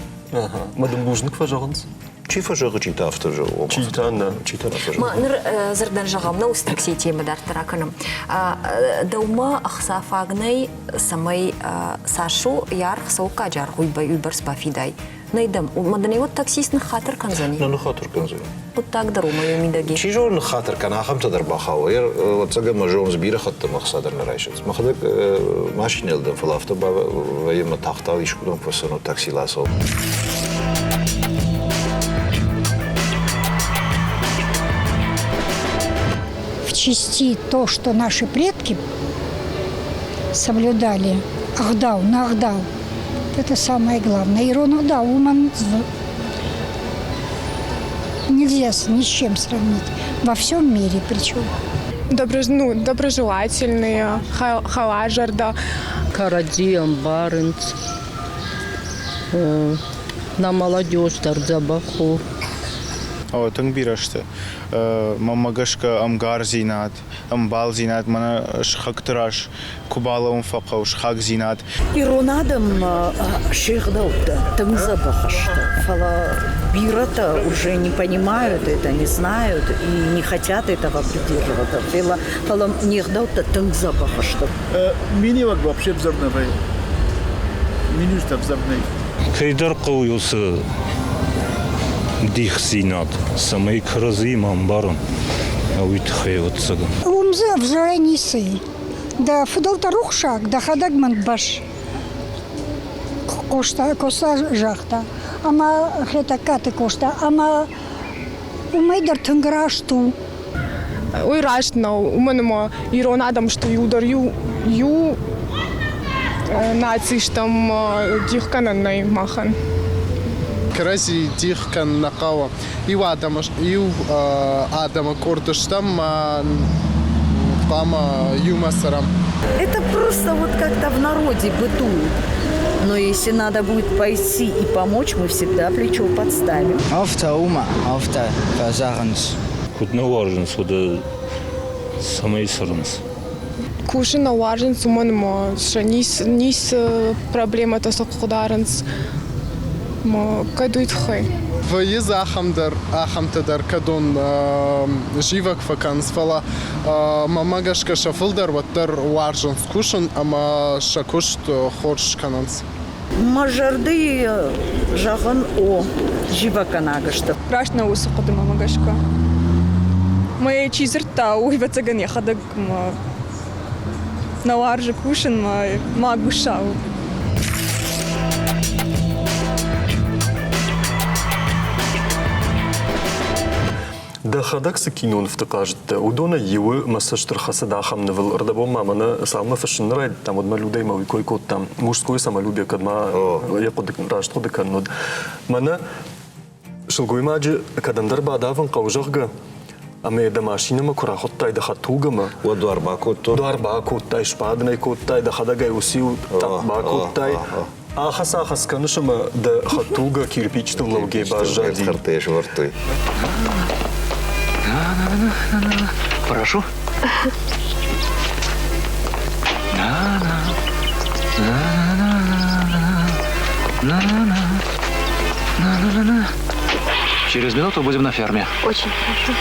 Ӕмӕ дын бузныг фӕзӕгъынц? Чи фӕзӕгъы, чи та афтӕ зӕгъы. Чи та нӕ. Чи та нӕ фӕзӕгъы. Ма ныр дзырдӕн зӕгъӕм, нӕ уыцы таксийы темӕ дарддӕр акӕнӕм. Дӕумӕ ӕхца фаг нӕй, цӕмӕй цас у йӕ аргъ, цӕуыккаджы аргъ уыйбӕрц бафидай. Нӕй дӕм, ма дын ӕй уӕд таксист ныххатыр кӕндзӕни? Нӕ ныххатыр кӕндзӕни. Хъуыддаг дӕр уымӕй у мидӕг Чи зоны ныххатыр кӕна, ахӕмтӕ дӕр бахауы. Ӕвӕццӕгӕн мӕ зонынц, бирӕ хатт ӕмӕ ӕхца дӕр нӕ райсынц. Мӕхӕдӕг машинӕйыл дӕн, фӕлӕ афтӕ вӕййы мӕ тагъд-тагъд искуыдӕм куы фӕцӕуын, таксийыл ацӕуын. В чести то, что наши предки соблюдали, ӕгъдау, нӕ ӕгъдау, это самое главное. Ирон ӕгъдау уымӕн нельзя ни с чем сравнить. Во всем мире причем. Добро, ну, доброжелательные, хӕларзӕрдӕ. Кӕрӕдзи ӕмбарынц. На молодежь дӕр дзӕбӕх у. О, тынг бирӕ сты. Мӕнмӕ гӕсгӕ ӕмгардзинад, ӕмбалдзинад мӕнӕ сыхӕгты раз куы балӕууын фӕхъӕуы сыхагдзинад. Ирон адӕммӕ се гъдӕуттӕ тынг дзӕбӕх сты, фӕлӕ бирӕтӕ уже не понимают это, не знают и не хотят этого придерживаться. Фӕлӕ, фӕлӕ не гъдӕуттӕ тынг дзӕбӕх сты. Миниуӕг вообще взӕр нӕ вӕййы. Миниуджытӕ взӕр нӕй. Кӕйдӕр хъӕуы уыцы дихдзинад, цӕмӕй кӕрӕдзийы ма ӕмбарӕм, уый тыххӕй, ӕвӕццӕгӕн. Уым дзы ӕвзӕрӕй ницы и. Дӕ фыдӕлтӕ рухсаг, дӕхӕдӕг мын бӕс. Къоста, Коста загъта, ӕмӕ Хетӕгкаты Къоста, ӕмӕ уымӕй дӕр тынг раст у. Уый раст нӕу, уымӕн ӕмӕ ирон адӕм сты иудӕр иу, иу наци стӕм дих кӕнӕн нӕй махӕн. Кӕрӕдзи дих кӕнын нӕ хъӕуы. Иу адӕмы, иу адӕмы къорд стӕм хъуамӕ иумӕ цӕрӕм. Это просто вот как-то в народе бытует. Но если надо будет пойти и помочь, мы всегда плечо подставим. Афтӕ у мӕ, афтӕ фӕзӕгъынц. Куыд нӕ уарзынц, уӕдӕ цӕмӕй цӕрынц? Кусын нӕ уарзынц, уымӕн ӕмӕ сӕ ницы проблемӕтӕ сӕ хъыгдарынц. Кӕд уый тыххӕй. Вӕййы дзы ахӕм дӕр, ахӕмтӕ дӕр, кӕдон зивӕг фӕкӕнынц, фӕлӕ мӕнмӕ гӕсгӕ сӕ фылдӕр уӕддӕр уарзынц кусын ӕмӕ сӕ куыст хорз скӕнынц. Мӕ зӕрдыйы зӕгъын о, зивӕггӕнаг сты. Раст нӕ уыцы хъуыдымӕ гӕсгӕ. Мӕ чи дзырдта, уый ӕвӕццӕгӕн йӕхӕдӕг нӕ уарзы кусын, мӕ у. Дӕхӕдӕг цы кинонывты хъазыдтӕ, уыдонӕй иуы мӕ цӕст ӕрхӕцыд ахӕм нывыл. Ӕрдӕбон ма мӕнӕ цалынмӕ фыссын нӕ райдыдтам, уӕдмӕ Людӕимӕ уый кой кодтам. Мужское самолюбие, кӕд ма йӕ хъуыды, раст хъуыды кӕнын уыд. Мӕнӕ сылгоймаджы кӕдӕмдӕр бадавын хъӕуы, зӕгъгӕ, Ӕмӕ дӕ машинӕмӕ куы рахуыдтай дӕ хӕдтулгӕмӕ, уӕд дуар бакодтон. Дуар бакодтай, сбадын ӕй кодтай, дӕхӕдӕг ӕй уыциу тъӕпп бакодтай. Ахӕц-ахӕц кӕныс ӕмӕ дӕ хӕдтулгӕ кирпичтыл лӕугӕ баззади. Хӕртӕ сӕвӕрдтой. Прошу. На-на, на-на-на-на, на-на, на-на-на-на. Через минуту будем на ферме. Очень хорошо.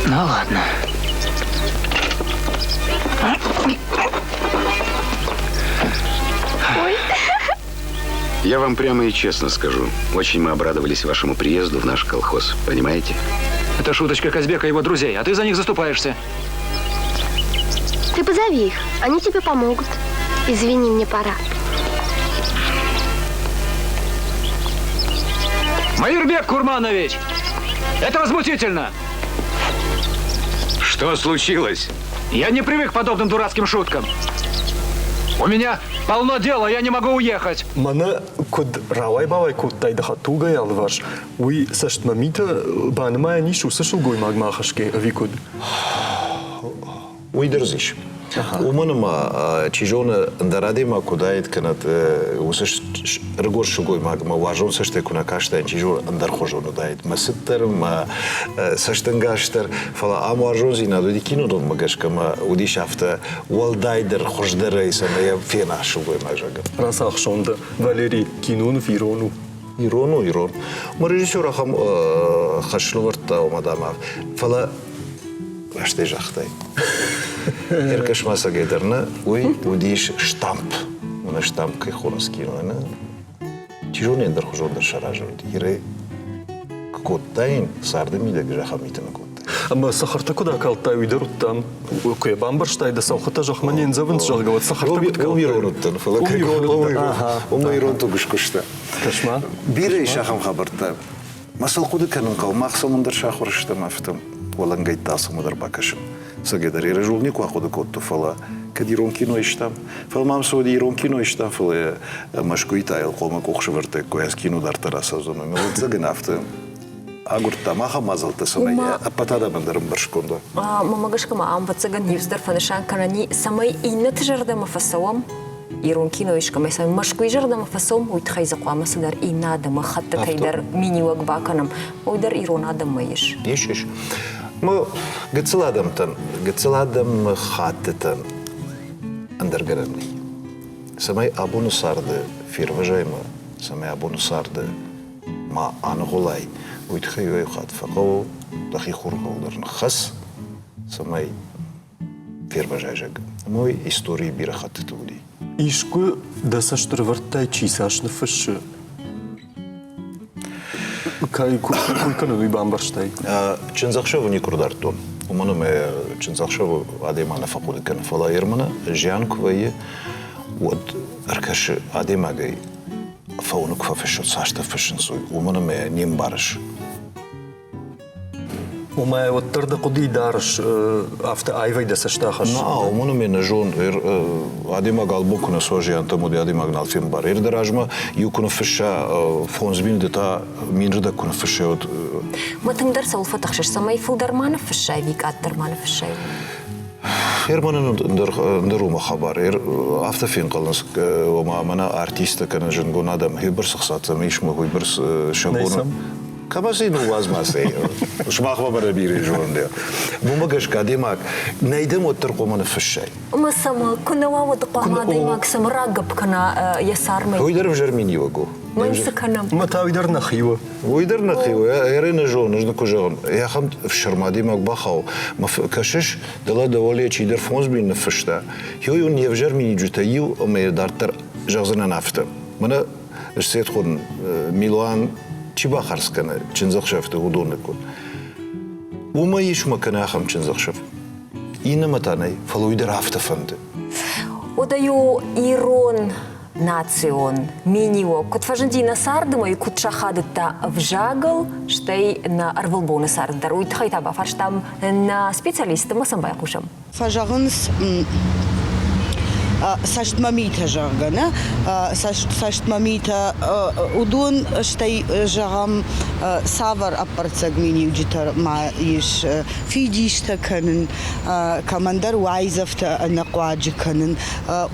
Ну ладно. Ой. Я вам прямо и честно скажу. Очень мы обрадовались вашему приезду в наш колхоз, понимаете? Это шуточка Казбека и его друзей, а ты за них заступаешься. Ты позови их, они тебе помогут. Извини, мне пора. Майрбек Курманович! Это возмутительно! Что случилось? Я не привык к подобным дурацким шуткам. У меня полно дела, я не могу уехать. Мӕнӕ куыд рауай-бауай кодтай дӕ хӕдтулгӕйы алыварс, уый цӕстмӕ митӕ банымайӕн ис уыцы сылгоймагмӕ ахӕсгӕ ӕви куыд? Уый дӕр дзы ис. Уымӕн ӕмӕ, чи зоны, ӕндӕр адӕймаг куы уыдаид, кӕнӕ уыцы ӕрыгон сылгоймагмӕ уарзон цӕстӕй куы нӕ кастаин, чи зоны, ӕндӕрхуызон уыдаид. Мӕ цыд дӕр, мӕ цӕстӕнгас дӕр. Фӕлӕ ам уарзондзинад уыди кинодонмӕ гӕсгӕ ӕмӕ уыдис афтӕ уӕлдайдӕр, хуыздӕрӕй, цӕмӕй йӕ фена сылгоймаг, зӕгъгӕ. Рацахсон дӕ, Валерий, киноныв ирон у. Ирон у, ирон. Мӕ режиссер ахӕм хӕс лӕвӕрдта, ома, дам, фӕлӕ растӕй загътай. Ӕркӕс-ма цӕгӕйдӕр нӕ, уый уыдис штамп. Мӕнӕ штамп кӕй хонынц кинойы, нӕ? Чи зоны, ӕндӕрхуызон дӕр саразын уыд. Ирӕй куы кодтаин, царды мидӕг ахӕм митӕ нӕ кодтаин. Ӕмӕ цӕхӕртӕ куыд акалдтай, уый дӕр уыдтам. Куы йӕ бамбӕрстай, дӕ цӕлхытӕ зӕхмӕ не ндзӕвынц, зӕгъгӕ, уӕд цӕхӕртӕ куыд калдтай? Уым ирон уыдтӕн, фӕлӕ кӕй уым ирон туг скуыста. Кӕс-ма. Бирӕ ис ахӕм хабӕрттӕ. Мӕ сыл хъуыды кӕнын хъӕуы, мах цӕмӕндӕр сахуыр стӕм афтӕ уӕлӕнгӕйттӕ алцӕмӕдӕр бакӕсын. Цӕгӕйдӕр Ережул никуы ахъуыды кодта, фӕлӕ кӕд ирон кино истам, фӕлӕ мӕм цы уыди ирон кино истам, фӕлӕ Мӕскуыйы та йыл хъуамӕ къух сӕвӕрдтаиккой, ӕз кино дарддӕр ацӕудзӕн. Ӕмӕ ӕвӕццӕгӕн афтӕ агуырдтам ахӕм мадзӕлттӕ, цӕмӕй ӕппӕт адӕмӕн дӕр ӕмбӕрстгонд уа. Мӕнмӕ гӕсгӕ ма ам, ӕвӕццӕгӕн, ниуздӕр фӕнысан кӕнӕни, цӕмӕй иннӕты зӕрдӕмӕ фӕцӕуӕм, ирон кино искӕмӕй цӕмӕй Мӕскуыйы зӕрдӕмӕ фӕцӕуӕм, уый тыххӕй дзы хъуамӕ цыдӕр иннӕ адӕмы хӕттытӕй дӕр миниуӕг бакӕнӕм. Уый дӕр ирон адӕммӕ ис. Ис, ис. Ма гыццыл адӕмтӕн, гыццыл адӕмы хӕттытӕн ӕндӕр гӕнӕн нӕй. Цӕмӕй абоны царды фервӕзай ма, цӕмӕй абоны царды ма аныгъуылай, уый тыххӕй иуӕй хатт фӕхъӕуы дӕхи хурхыл дӕр ныххӕц, цӕмӕй фервӕзай, зӕгъгӕ. Ӕмӕ уый историйы бирӕ хӕттыты уыди. Искуы дӕ цӕст ӕрӕвӕрдтай, чи цас ныффыссы? Кӕй кой кӕнын, уый бамбӕрстай? Чындзӕхсӕвы никуы рдардтон. Уымӕн ӕмӕ чындзӕхсӕвы адӕймаг нӕ фӕхъуыды кӕны. Фӕлӕ Ерманы зиан куы вӕййы, уӕд ӕркӕсы адӕймагӕй фӕуыны куы фӕфыссы, цастӕ фыссынц, уый. Уымӕн ӕмӕ не мбарыс. Омӕ уӕддӕр дӕ хъуыдыйы дарыс, афтӕ аивӕй дӕ цӕст ахӕссы? Нӕ, уымӕн ӕмӕ нӕ зон, адӕймаг албон куы нӕ суа зиантӕм, уӕд адӕймаг нал фембары. Эр дӕ размӕ иу куы ныффысса 5000, ды та минрдӕг куы ныффыссай, уӕд... Мӕ тынгдӕр цӕуыл фӕтыхсыс, цӕмӕй фылдӕр ма ныффыссай ӕви къаддӕр ма ныффыссай? Германӕн ӕндӕр у мӕ хабар. Афтӕ фенхъӕлынц, ома мӕнӕ артисттӕ кӕнӕ зындгонд адӕм уыйбӕрц ӕхца сӕм ис ӕмӕ уыйбӕрц сӕ бон Кӕмӕ сын ныууадз ма сӕ. Сымахмӕ бӕрӕг бирӕ зонын. Уымӕ гӕсгӕ адӕймаг нӕй дӕм уӕддӕр хъуамӕ ныффыссай. Ӕмӕ цӕмӕ куы нӕ уа, уӕд хъуамӕ адӕймаг цӕмӕ рагӕпп кӕна йӕ цармӕй? Уый дӕр ӕвзӕр миниуӕг у. Мӕн цы кӕнӕм? Мӕ та уый дӕр нӕхи у. Уый дӕр нӕхи у. Ӕрӕй нӕ зонын, ӕз куы зӕгъын, ахӕм ӕфсӕрмы адӕймаг бахауы. Мӕ кӕсыс, дӕлӕ дӕуӕле чидӕр 5000 ныффыста. Иу не взӕр миниуджытӕ иу ӕмӕ йӕ дарддӕр зӕгъдзынӕн афтӕ. Мӕнӕ ссетхон милуан чи бахардз кӕны чындзӕхсӕвты, уыдоны куы. Уымӕ ис мӕ кӕнӕ ахӕм чындзӕхсӕв. Иннӕмӕ та нӕй, фӕлӕ уый дӕр афтӕ фӕнды. Уӕдӕ-иу ирон Национ миниуӕг куыд фӕзынди нӕ царды ӕмӕ куыд сахадыдта ӕвзагыл, стӕй нӕ ӕрвылбоны цард дӕр, уый тыххӕй та бафарстам нӕ специалистты ӕмӕ сӕм байхъусӕм. Фӕзӕгъынц цӕстмӕ митӕ, зӕгъгӕ, нӕ? Цӕстмӕ митӕ, уыдон стӕй, зӕгъӕм, цавӕр ӕппӕрццӕг миниуджытӕ ма ис фидистӕ кӕнын, кӕмӕндӕр уайдзӕфтӕ ӕнӕхъуаджы кӕнын.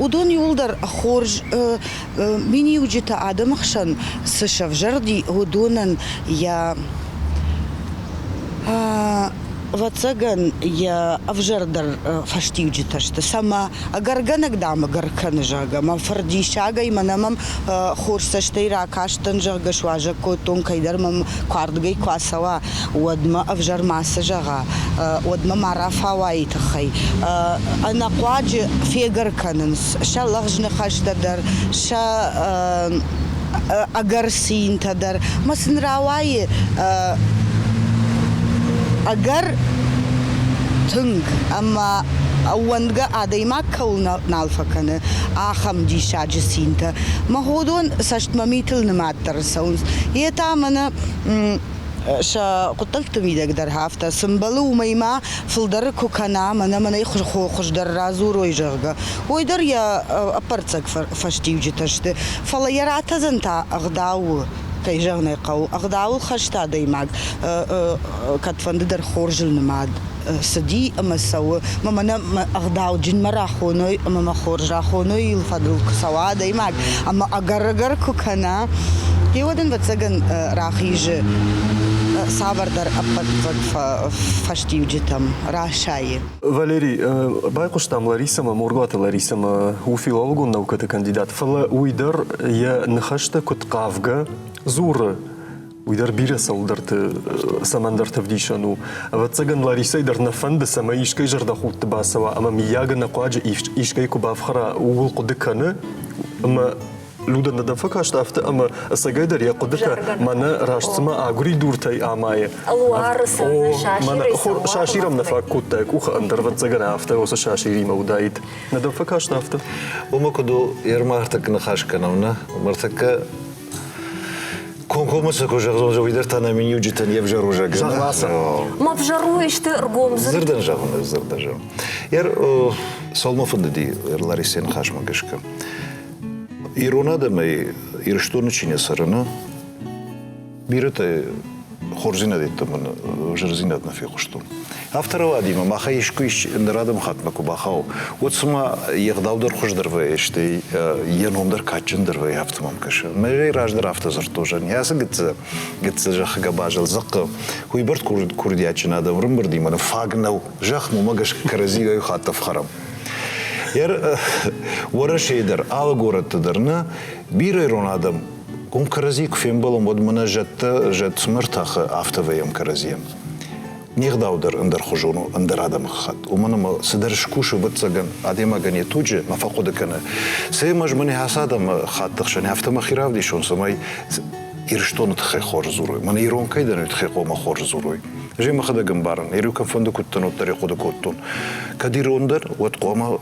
Уыдон иууылдӕр хорз миниуджытӕ адӕмы хсӕн цы сӕвзӕрди, уыдонӕн йӕ ӕвӕццӕгӕн, йӕ ӕвзӕрдӕр фӕстиуджытӕ сты. Цӕмӕ ӕгӕргӕнӕг, дам, ӕгӕр кӕны, зӕгъгӕ, мӕ фырдиссагӕй мӕнӕ мӕм хорз цӕстӕй ракастӕн, зӕгъгӕ, суазӕг кодтон, кӕйдӕр мӕм куы ардыгӕй куы ацӕуа, уӕд мӕ ӕвзӕр мацы зӕгъа, уӕд мӕ ма рафауайы тыххӕй. Ӕнӕхъуаджы фегӕр кӕнынц сӕ лӕгъз ныхӕстӕ дӕр, сӕ ӕгӕр цинтӕ дӕр. Мӕ сын рауайы ӕгӕр тынг ӕмӕ ӕууӕндгӕ адӕймаг кӕуыл нал фӕкӕны, ахӕм диссаджы цинтӕ. Мӕ уыдон цӕстмӕ митыл нымад дӕр цӕуынц. Йе та мӕнӕ сӕ хъуыддӕгты мидӕг дӕр афтӕ цы мбӕлы, уымӕй ма фылдӕр куы кӕна, мӕнӕ мӕнӕй хуыздӕр радзурой, зӕгъгӕ, уый дӕр йӕ ӕппӕрццӕг фӕстиуджытӕ сты. Фӕлӕ йӕ ратӕдзӕн та ӕгъдау у, кӕй зӕгъын ӕй хъӕуы, ӕгъдауыл хӕст адӕймаг кӕдфӕнды дӕр хорзыл нымад цыди ӕмӕ цӕуы. Мӕ мӕнӕ ӕгъдауджынмӕ рахоной ӕмӕ мӕ хорз рахоной йыл фӕдыл куы цӕуа адӕймаг ӕмӕ ӕгӕр-ӕгӕр куы кӕна, уӕд ӕвӕццӕгӕн рахизы цавӕрдӕр ӕппӕтдзӕг фӕстиуджытӕм, расайы. Валерий, байхъуыстам Ларисӕмӕ, Моргуаты Ларисӕмӕ, у филологон наукӕты кандидат, фӕлӕ уый дӕр йӕ ныхӕстӕ куыд хъавгӕ дзуры, уый дӕр бирӕ цӕуылдӕрты цӕмӕндӕрты ӕвдисӕн у. Ӕвӕццӕгӕн, Ларисӕйы дӕр нӕ фӕнды, цӕмӕй искӕй зӕрдӕхудты бацӕуа ӕмӕ мыййаг ӕнӕхъуаджы искӕй куы бафхӕра, ууыл хъуыды кӕны ӕмӕ Людӕ нӕ дӕм фӕкаст афтӕ ӕмӕ ӕцӕгӕйдӕр йӕ хъуыдытӕ мӕнӕ раст цыма агуыридуртӕй амайы. Луары сӕ сасирӕм нӕ фаг кодта йӕ къухы, ӕндӕр ӕвӕццӕгӕн афтӕ уыцы сасиримӕ уыдаид. Нӕ дӕм фӕкаст афтӕ? Уымӕ куыд у, ӕрмӕртӕккӕ ныхас кӕнӕм, нӕ? Ӕртӕккӕ Комкоммӕ сӕ куы зӕгъдзон, уый дӕр та нӕ миниуджытӕн йе взӕр узӕг. Зӕгъ Ма взӕр у исты ргом дзырд. Дзырдӕн зӕгъын, дзырдӕн зӕгъын. Ер цӕуылмӕ фӕндыди Ларисӕйы ныхасмӕ гӕсгӕ? Ирон адӕмӕй Ирыстоны чи нӕ цӕры, нӕ, бирӕтӕ хорздзинад йеддӕмӕ ӕвзӕрдзинад нӕ фехъуыстон. Афтӕ рауадимӕ махӕй искуы ӕндӕр адӕмыхаттмӕ куы бахауы, уӕд цыма йе гъдау дӕр хуыздӕр вӕййы, стӕй йӕ ном дӕр кадджындӕр вӕййы, афтӕ мӕм кӕсы. Мӕ раздӕр афтӕ дзырдтон, зӕгъын, ацы гыццыл гыццыл зӕххы гӕбазыл дзыхъхъы уыйбӕрц курдиатджын адӕм ӕрӕмбырдимӕ нын фаг нӕу, зӕхх уымӕ гӕсгӕ кӕрӕдзийы хатт ӕфхӕрӕм. Уӕрӕсейы дӕр, алы горӕтты дӕр нӕ бирӕ ирон адӕм уым кӕрӕдзи куы фембӕлӕм, уӕд мӕнӕ зӕдтӕ зӕд цыма ӕртӕхы, афтӕ вӕййӕм кӕрӕдзийӕн. Не гъдау дӕр ӕндӕрхуызон у ӕндӕр адӕмыхатт. Уымӕн ӕмӕ цыдӕр скусы, ӕвӕццӕгӕн, адӕймагӕн йӕ туджы мӕ фӕхъуыды кӕны. Цӕй ӕмӕ ӕз мӕнӕ ацы адӕмы хатты хсӕн афтӕ мӕхи равдисон, цӕмӕй Ирыстоны тыххӕй хорз дзурой. Мӕнӕ ирон кӕй дӕн, уый тыххӕй хъуамӕ хорз дзурой. Ӕз ӕй мӕхӕдӕг ӕмбарын, иу кӕмфӕнды куыд дӕн, уӕддӕр ӕй хъуыды кодтон. Кӕд ирон дӕн, уӕд хъуамӕ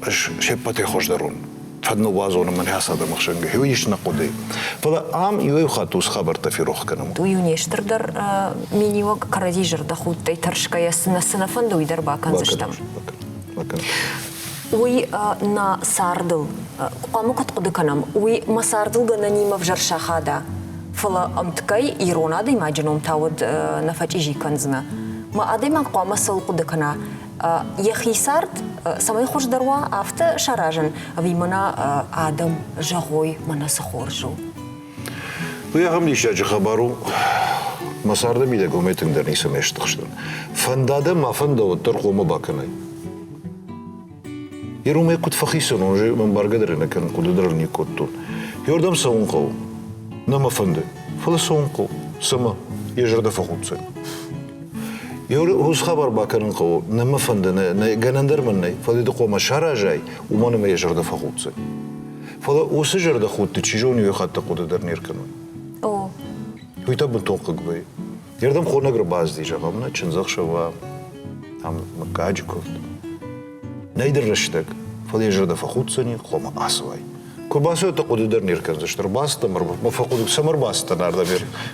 ӕз се ппӕтӕй хуыздӕр уон. Фӕд ныууадзон ӕмӕ нӕ ацы адӕмы хсӕн уый ис нӕ хъуыды. Фӕлӕ ам иуӕй хатт уыцы хабӕрттӕ ферох кӕнӕм. Уый у не стырдӕр миниуӕг, кӕрӕдзи зӕрдӕхудтӕй тӕрсгӕйӕ цы нӕ цы нӕ фӕнды, уый дӕр бакӕндзыстӕм. Уый нӕ цардыл хъуамӕ куыд хъуыды кӕнӕм, уый мӕ цардыл гӕнӕнимӕ ӕвзӕр сахада, фӕлӕ ӕмткӕй ирон адӕймаджы ном та уӕд нӕ фӕчъизи кӕндзынӕ. Мӕ адӕймаг хъуамӕ цӕуыл хъуыды кӕна, йӕхи цард цӕмӕй хуыздӕр уа, афтӕ саразын, ӕви мӕнӕ адӕм зӕгъой, мӕнӕ цы хорз у? Уый ахӕм диссаджы хабар у, мӕ царды мидӕг уымӕй тынгдӕр ницӕмӕй стыхстӕн. Фӕнда дӕ, ма фӕнда, уӕддӕр хъомӕ бакӕнай. Иромӕй куыд фӕхицӕн уон, ӕмбаргӕ дӕр нӕ кӕнын, хъуыды дӕр не кодтон. Иордӕм цӕуын хъӕуы. Нӕ мӕ фӕнды, фӕлӕ цӕуын хъӕуы. Цӕмӕ? Йӕ зӕрдӕ фӕхуддзӕн. Уыцы хабар бакӕнын хъӕуы, нӕ мӕ фӕнды, нӕ гӕнӕн дӕр мын нӕй, фӕлӕ ды хъуамӕ саразай, уымӕн ӕмӕ йӕ зӕрдӕ фӕхуддзӕн. Фӕлӕ уыцы зӕрдӕхудты чи зоны, иу хатт хъуыды дӕр не ркӕной. О. Уый та бынтон хъыг вӕййы. Ердӕм хонӕг ӕрбацыди, зӕгъӕм, нӕ чындзӕхсӕв ам мыггаджы куывд. Нӕй дӕр рӕстӕг, фӕлӕ йӕ зӕрдӕ фӕхуддзӕни, хъуамӕ ацӕуай. Куы бацӕуӕд, хъуыды дӕр не ркӕндзысты. Ӕрбацыдтӕн, мӕ фӕхъуыды, цӕмӕ ӕрбацыдтӕн ардӕм,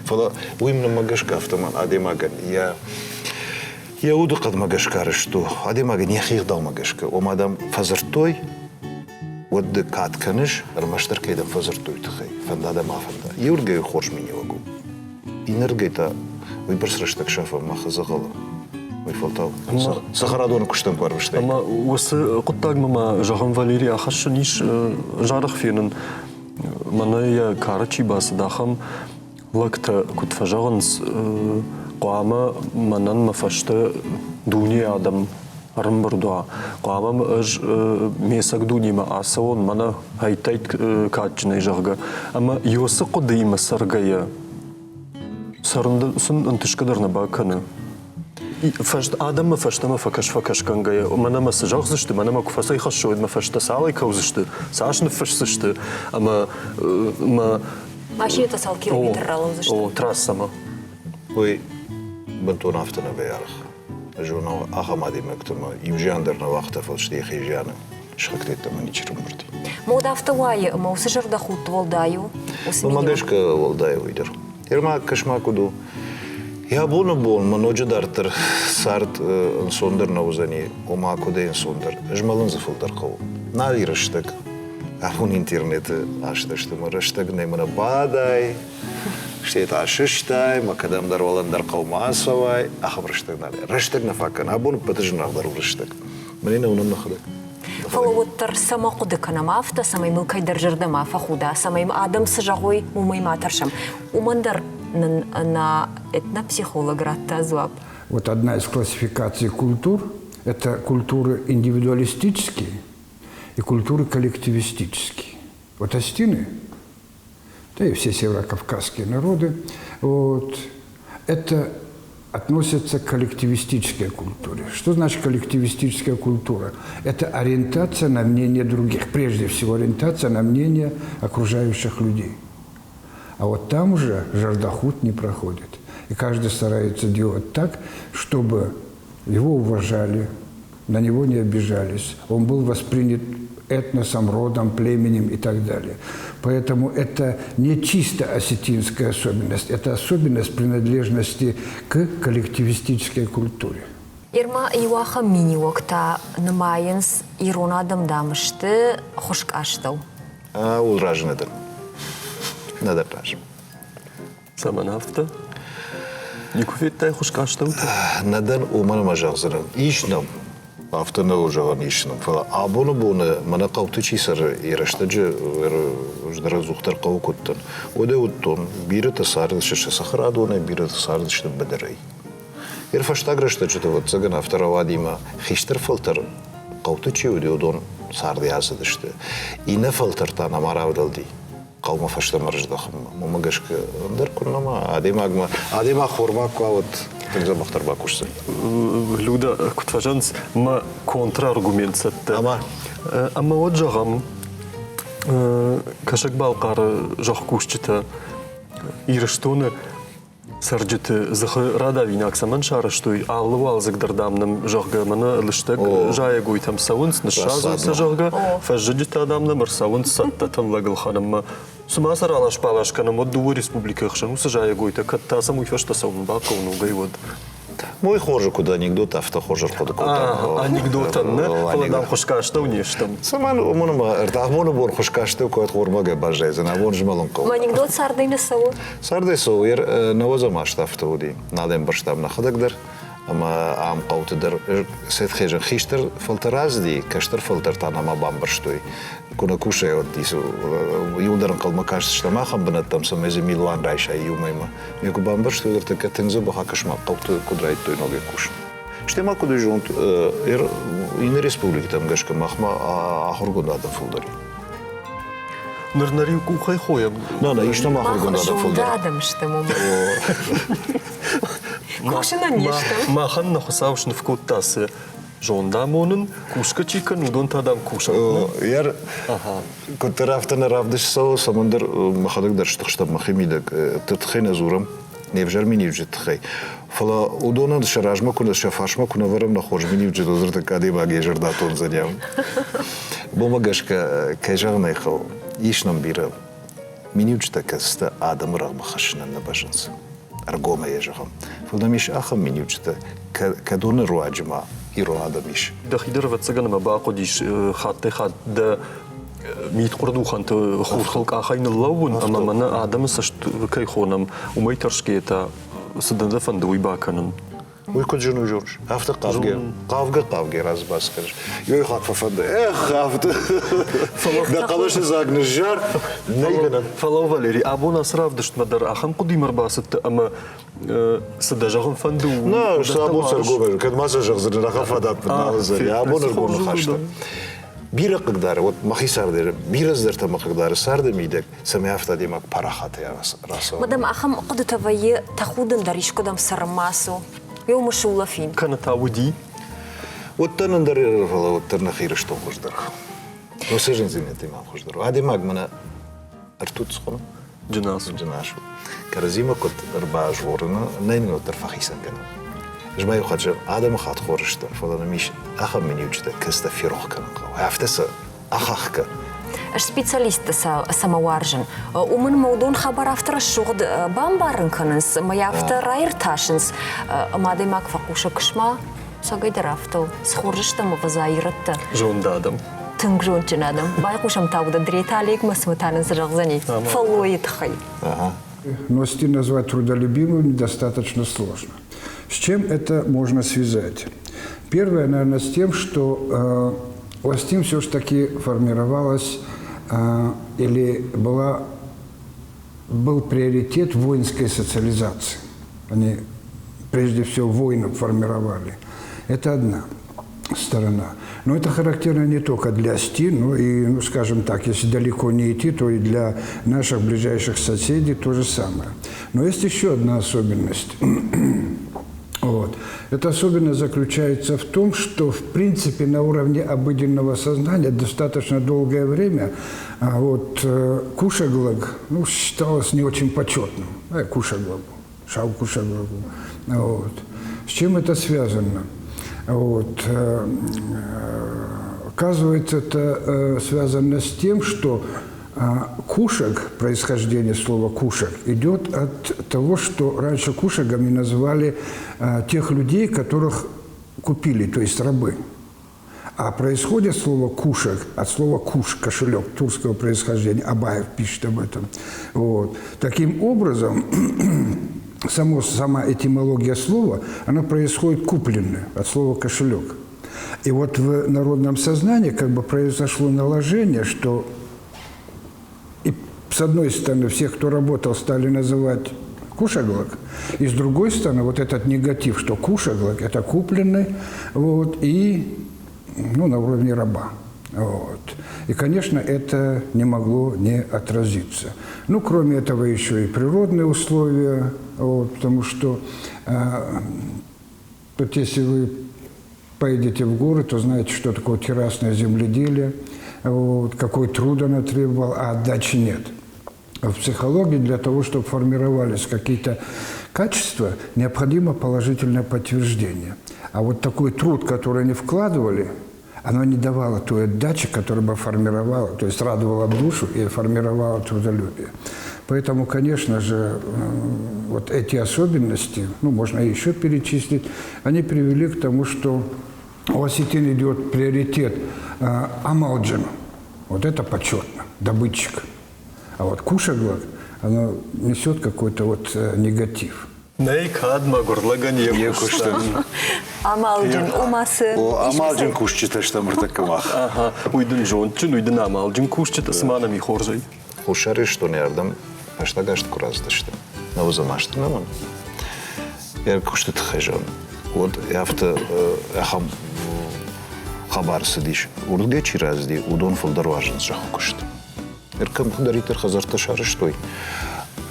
фӕлӕ уый мӕнмӕ гӕсгӕ афтӕ мӕн адӕймагӕн йӕ йӕ удыхъӕдмӕ гӕсгӕ арӕзт у, адӕймагӕн йӕхи ӕгъдаумӕ гӕсгӕ. Ома дӕм фӕдзырдтой, уӕд ды кад кӕныс, ӕрмӕстдӕр кӕй дӕм фӕдзырдтой тыххӕй, фӕнда дӕ ма фӕнда. Иуырдыгӕй хорз миниуӕг у. Иннӕрдыгӕй та уыйбӕрц рӕстӕг сафӕм мах дзӕгъӕлы. Уый фӕлтау цӕхӕрадоны куыстӕн куы ӕрвыстай. Ӕмӕ уыцы хъуыддагмӕ ма, зӕгъӕм, Валерий ахӕссын ис зарӕх фенын. Мӕнӕ йӕ кары чи бацыд, ахӕм лӕгтӕ куыд фӕзӕгъынц, хъуамӕ мӕнӕн мӕ фӕстӕ дунейы адӕм ӕрӕмбырд уа. Хъуамӕ ӕз ме цӕг дунемӕ ацӕуон, мӕнӕ хӕйттӕй кадджынӕй, зӕгъгӕ. Ӕмӕ Иосы хъуыдыимӕ цӕргӕйӕ цӕрын сын ӕнтысгӕ дӕр нӕ бакӕны. Адӕммӕ фӕстӕмӕ фӕкӕс-фӕкӕсгӕнгӕйӕ, мӕнӕ мӕ цы зӕгъдзысты, мӕнӕ мӕ куы фӕцӕйхӕссой, мӕ фӕстӕ цалӕй кӕудзысты, цас ныффысдзысты, ӕмӕ мӕ Машинӕтӕ цал километр ралӕудзысты? О, трассӕмӕ. Уый бынтон афтӕ нӕ вӕййы арӕх. Ӕз уынон ахӕм адӕймӕгты ӕмӕ иу зиан дӕр нӕ уагъта, фӕлӕ сты йӕхи зианы сыхӕгты йеддӕмӕ ничи рымбырд. Мод афтӕ уайы, ӕмӕ уыцы зӕрдӕхудт уӕлдай у? Уымӕ гӕсгӕ уӕлдай у уый дӕр. Ермак кӕс-ма куыд у. Йӕ абоны бон мӕ ноджы дарддӕр цард ӕнцондӕр нӕ уыдзӕни, ома куыдӕй ӕнцондӕр, змӕлын дзы фылдӕр хъӕуы. Нал и рӕстӕг. Абон интернеты азтӕ сты мӕ рӕстӕг нӕй мӕнӕ бадай, стӕй та сыстай, мӕ кӕдӕмдӕр уӕлӕндӕр хъӕумӕ ацӕуай, ахӕм рӕстӕг нал и. Рӕстӕг нӕ фаг кӕны. Абон ӕппӕты зынаргъдӕр у рӕстӕг. Мӕнӕ нӕ уынӕм нӕхӕдӕг. Фӕлӕ уӕддӕр цӕмӕ хъуыды кӕнӕм афтӕ, цӕмӕй мыл кӕйдӕр зӕрдӕ ма фӕхуда, цӕмӕй адӕм цы зӕгъой, уымӕй ма тӕрсӕм. Уымӕн дӕр нын нӕ этнопсихолог радта дзуапп. Вот одна из классификаций культур – это культуры индивидуалистические и культуры коллективистические. Вот остины, да и все северокавказские народы, вот, это относятся к коллективистической культуре. Что значит коллективистическая культура? Это ориентация на мнение других, прежде всего ориентация на мнение окружающих людей. А вот там уже жардахут не проходит. И каждый старается делать так, чтобы его уважали, на него не обижались, он был воспринят этносом, родом, племенем и так далее. Поэтому это не чисто осетинская особенность, это особенность принадлежности к коллективистической культуре. Ирма иу ахӕм миниуӕг та нымайынц ирон адӕм дам сты хуыскъастӕу. Ууыл разы нӕ дӕн. Нӕ дӕн разы. Цӕмӕн афтӕ? Никуы федтай хуыскъастӕутӕ? Нӕ дӕн, уымӕн ӕмӕ зӕгъдзынӕн, ис нӕм. Афтӕ нӕ зӕгъӕн ис нӕм. Фӕлӕ абоны боны мӕнӕ хъӕуты чи цӕры, йӕ рӕстӕджы ӕз ӕдзухдӕр хъӕуы куыдтӕн, уӕдӕ уыдтон, бирӕтӕ цардысты сӕ цӕхӕрадонӕй, бирӕтӕ цардысты быдырӕй. Йӕ фӕстаг рӕстӕджыты, ӕвӕццӕгӕн, афтӕ рауади ӕмӕ хистӕр фӕлтӕр хъӕуты чи уыди, уыдон цардӕй ацыдысты. Иннӕ фӕлтӕр та нӕма равдӕлди хъӕумӕ фӕстӕмӕ рыздӕхынмӕ. Уымӕ гӕсгӕ ӕндӕр куы нӕма адӕймагмӕ адӕймаг хормаг куы уа, уӕд тынг дзӕбӕхдӕр бакусдзӕн. Люда, куыд фӕзӕгъынц, мӕ контраргумент цӕттӕ. Ӕмӕ? Ӕмӕ уӕд зӕгъӕм, Кӕсӕг-Балхъары зӕхкусджытӕ Ирыстоны цӕрджыты дзыхы радавинаг цӕмӕн сарӕзтой, алы уалдзӕг дӕр, дам, нӕм, зӕгъгӕ, мӕнӕ лыстӕг зайӕгойтӕм цӕуынц, ныссадзынц сӕ, зӕгъгӕ, фӕззӕджы та, дам, нӕм ӕрцӕуынц цӕттӕ тыллӕг ӕлхӕнынмӕ. Цыма сӕ ралас-балас кӕнӕм, уӕд дыууӕ республикӕйы хсӕн уыцы зайӕгойтӕ, кӕд та сӕм уый фӕстӕ цӕуын бахъӕуы ногӕй, уӕд. Мой хорзы куыд анекдот, афтӕ хорз ӕрхъуыды кодтам. Анекдотӕн нӕ, фӕлӕ дам хуыскъастӕу не стӕм. Цӕмӕн, уымӕн ӕмӕ ӕртӕ бон хуыскъастӕу куы хормагӕй баззайдзӕн, абон змӕлын хъӕуы. Анекдот цардӕй нӕ цӕуы? Цардӕй цӕуы. Нӕуӕдзӕм азты афтӕ уыди. Нал ӕмбӕрстам нӕхӕдӕг дӕр ӕмӕ ам хъӕуты дӕр сетхезын хистӕр фӕлтӕр азди, кӕстӕр фӕлтӕр та нӕма бамбӕрстой. Куы нӕ кусай, уӕд иуылдӕр ӕнхъӕлмӕ кастыстӕм ахӕм бынӕттӕм, цӕмӕй дзы милуан райсай иу мӕймӕ. Ме куы бамбӕрстой, ныртӕккӕ тынг дзӕбӕх акӕс-ма, хъӕуты куыд райдыдтой ногӕй кусын. Стӕй ма куыд зонд, иннӕ республикӕтӕм гӕсгӕ махмӕ ахуыргонд адӕм фылдӕр и. Ныр нӕ риу къухӕй хойӕм. Нӕ, нӕ, ис нӕм ахуыргонд адӕм фылдӕр. адӕм стӕм уымӕн. Кусынӕн не стӕм. Махӕн нӕ Хуыцау сныв кодта цы зонд амонын, кусгӕ чи кӕны, уыдон та дам кусӕнт. Йӕ куыддӕр афтӕ нӕ равдыст цӕуы, цӕмӕндӕр мӕхӕдӕг дӕр стыхстӕн мӕхимидӕг. Тыххӕй нӕ дзурӕм, не взӕр миниуджыты тыххӕй. Фӕлӕ уыдонӕн сӕ размӕ куы сӕ фарсмӕ куы нӕ вӕрӕм нӕ хорз миниуджыты, дзырдтӕ адӕймаг йӕ зӕрдӕ атондзӕни. Уымӕ гӕсгӕ, кӕй зӕгъын ӕй хъӕуы, Ис нӕм бирӕ миниуджытӕ, кӕцытӕ адӕмы рӕгъмӕ хӕссынӕн нӕ бӕззынц. Ӕргомӕй йӕ зӕгъӕм. Фӕлӕ нӕм ис ахӕм миниуджытӕ, кӕдоны руаджы ма ирон адӕм ис. Дӕхи дӕр, ӕвӕццӕгӕн, ӕмӕ бахъуыдис хаттӕй-хатт дӕ мидхъуырдухӕнты хурхыл къахӕй ныллӕууын ӕмӕ мӕнӕ адӕмы цӕст кӕй хонӕм, уымӕй тӕрсгӕйӕ та цы дӕ нӕ фӕнды, уый бакӕнын. Уый куыд зын у, зоныс? Афтӕ хъавгӕ, хъавгӕ-хъавгӕ разбас кӕныс. Иуӕй хатт фӕфӕнды, эх, афтӕ дӕ хъӕлӕсы дзаг ныззар, нӕй гӕнӕн. Фӕлӕ, Валери, абон ацы равдыстмӕ дӕр ахӕм хъуыдимӕ ӕрбацыдтӕ ӕмӕ цы дӕ зӕгъын фӕнды, Нӕ, абон сӕргом, кӕд ма сӕ зӕгъдзынӕн, ахӕм фадат мын нал уыдзӕни. Абон ӕргом ныхӕстӕ. Бирӕ хъыгдары, вот мӕхи царды, бирӕ цыдӕртӕ мӕ хъыгдары царды мидӕг, цӕмӕй афтӕ адӕймаг парахатӕй рацӕуа. Мадам, ахӕм хъуыдытӕ вӕййы, тӕхудын дӕр искуыдӕм цӕрынмӕ ацу. Еу мысулӕфин. Кӕнӕ та уыди? Уӕддӕр ӕндӕр фӕлӕ уӕддӕр нӕхи Ирыстон хуыздӕр. Уыцы зындзинӕдтӕй ма хуыздӕр. Адӕймаг мӕнӕ ӕртуд цхъуын. Джынасу. Джынасу. Кӕрӕдзимӕ куыд ӕрбазгъорыны, нӕ йын уӕддӕр фӕхицӕн кӕнӕм. Ӕз ма иу хатт зӕгъын, адӕмы хатт хорз сты, фӕлӕ нӕм ис ахӕм миниуджытӕ, кӕцытӕ ферох кӕнын хъӕуы. Афтӕ сӕ ахахгӕ. Специалистты цӕмӕ уарзын, уымӕн мӕ уыдон хабар афтӕ рӕсугъд бамбарын кӕнынц, ӕмӕ йӕ афтӕ раиртасынц, ӕмӕ адӕймаг фӕхъусы куысмӕ, цӕгӕйдӕр афтӕ у. Цы хорз стӕм, ӕвӕдза, ирӕттӕ. Зонд адӕм. Тынг зондджын адӕм. Байхъусӕм та уыдон Дреты Олегмӕ, цымӕ та нын цы зӕгъдзӕни фӕллойы тыххӕй. Но назвать трудолюбивым достаточно сложно. С чем это можно связать? Первое, наверное, с тем, что э, Остин все-таки формировалась э, или была, был приоритет воинской социализации. Они прежде всего воинов формировали. Это одна сторона. Но это характерно не только для Остин, но и, ну, скажем так, если далеко не идти, то и для наших ближайших соседей то же самое. Но есть еще одна особенность. Вот. Эта особенность заключается в том, что, в принципе, на уровне обыденного сознания достаточно долгое время вот, кушаглаг ну, считалось не очень почетным. Кушаглагу, шау кушаглагу. Вот. С чем это связано? Вот. Оказывается, это связано с тем, что кушак, происхождение слова кушак, идет от того, что раньше кушагами называли тех людей, которых купили, то есть рабы. А происходит слово «кушак» от слова «куш» – кошелек турского происхождения. Абаев пишет об этом. Вот. Таким образом, само, сама этимология слова, она происходит купленная от слова «кошелек». И вот в народном сознании как бы произошло наложение, что и с одной стороны всех, кто работал, стали называть кушаглак, и с другой стороны вот этот негатив, что кушаглак – это купленный, вот, и ну, на уровне раба. Вот. И, конечно, это не могло не отразиться. Ну, кроме этого, еще и природные условия, вот, потому что вот если вы поедете в горы, то знаете, что такое террасное земледелие, вот, какой труд оно требовало, а отдачи нет. В психологии для того, чтобы формировались какие-то качества, необходимо положительное подтверждение. А вот такой труд, который они вкладывали, оно не давало той отдачи, которая бы формировала, то есть радовала душу и формировала трудолюбие. Поэтому, конечно же, вот эти особенности, ну, можно еще перечислить, они привели к тому, что у осетин идет приоритет амалджину. Вот это почетно, добытчик. А вот кушаглак, оно несет какой-то вот негатив. Нӕй кад мӕгуыр лӕгӕн йе куыстӕн. Амалджын, ома цы? О, амалджын кусджытӕ стӕм ӕртӕккӕ мах. Ага, уый дын зондджын, уый дын амалджын кусджытӕ, цыма нӕм и хорзӕй. Хуссар Ирыстоны ардӕм фӕстаг азты куы рацыдысты, нӕуӕдзӕм азты нӕ мын йӕ куысты тыххӕй зӕгъын, уӕд афтӕ ахӕм хабар цыдис. Уырдыгӕй чи рацыди, уыдон фылдӕр уарзынц зӕххы куыст. Ӕркӕмдӕриддӕр хӕдзӕрттӕ сарӕзтой.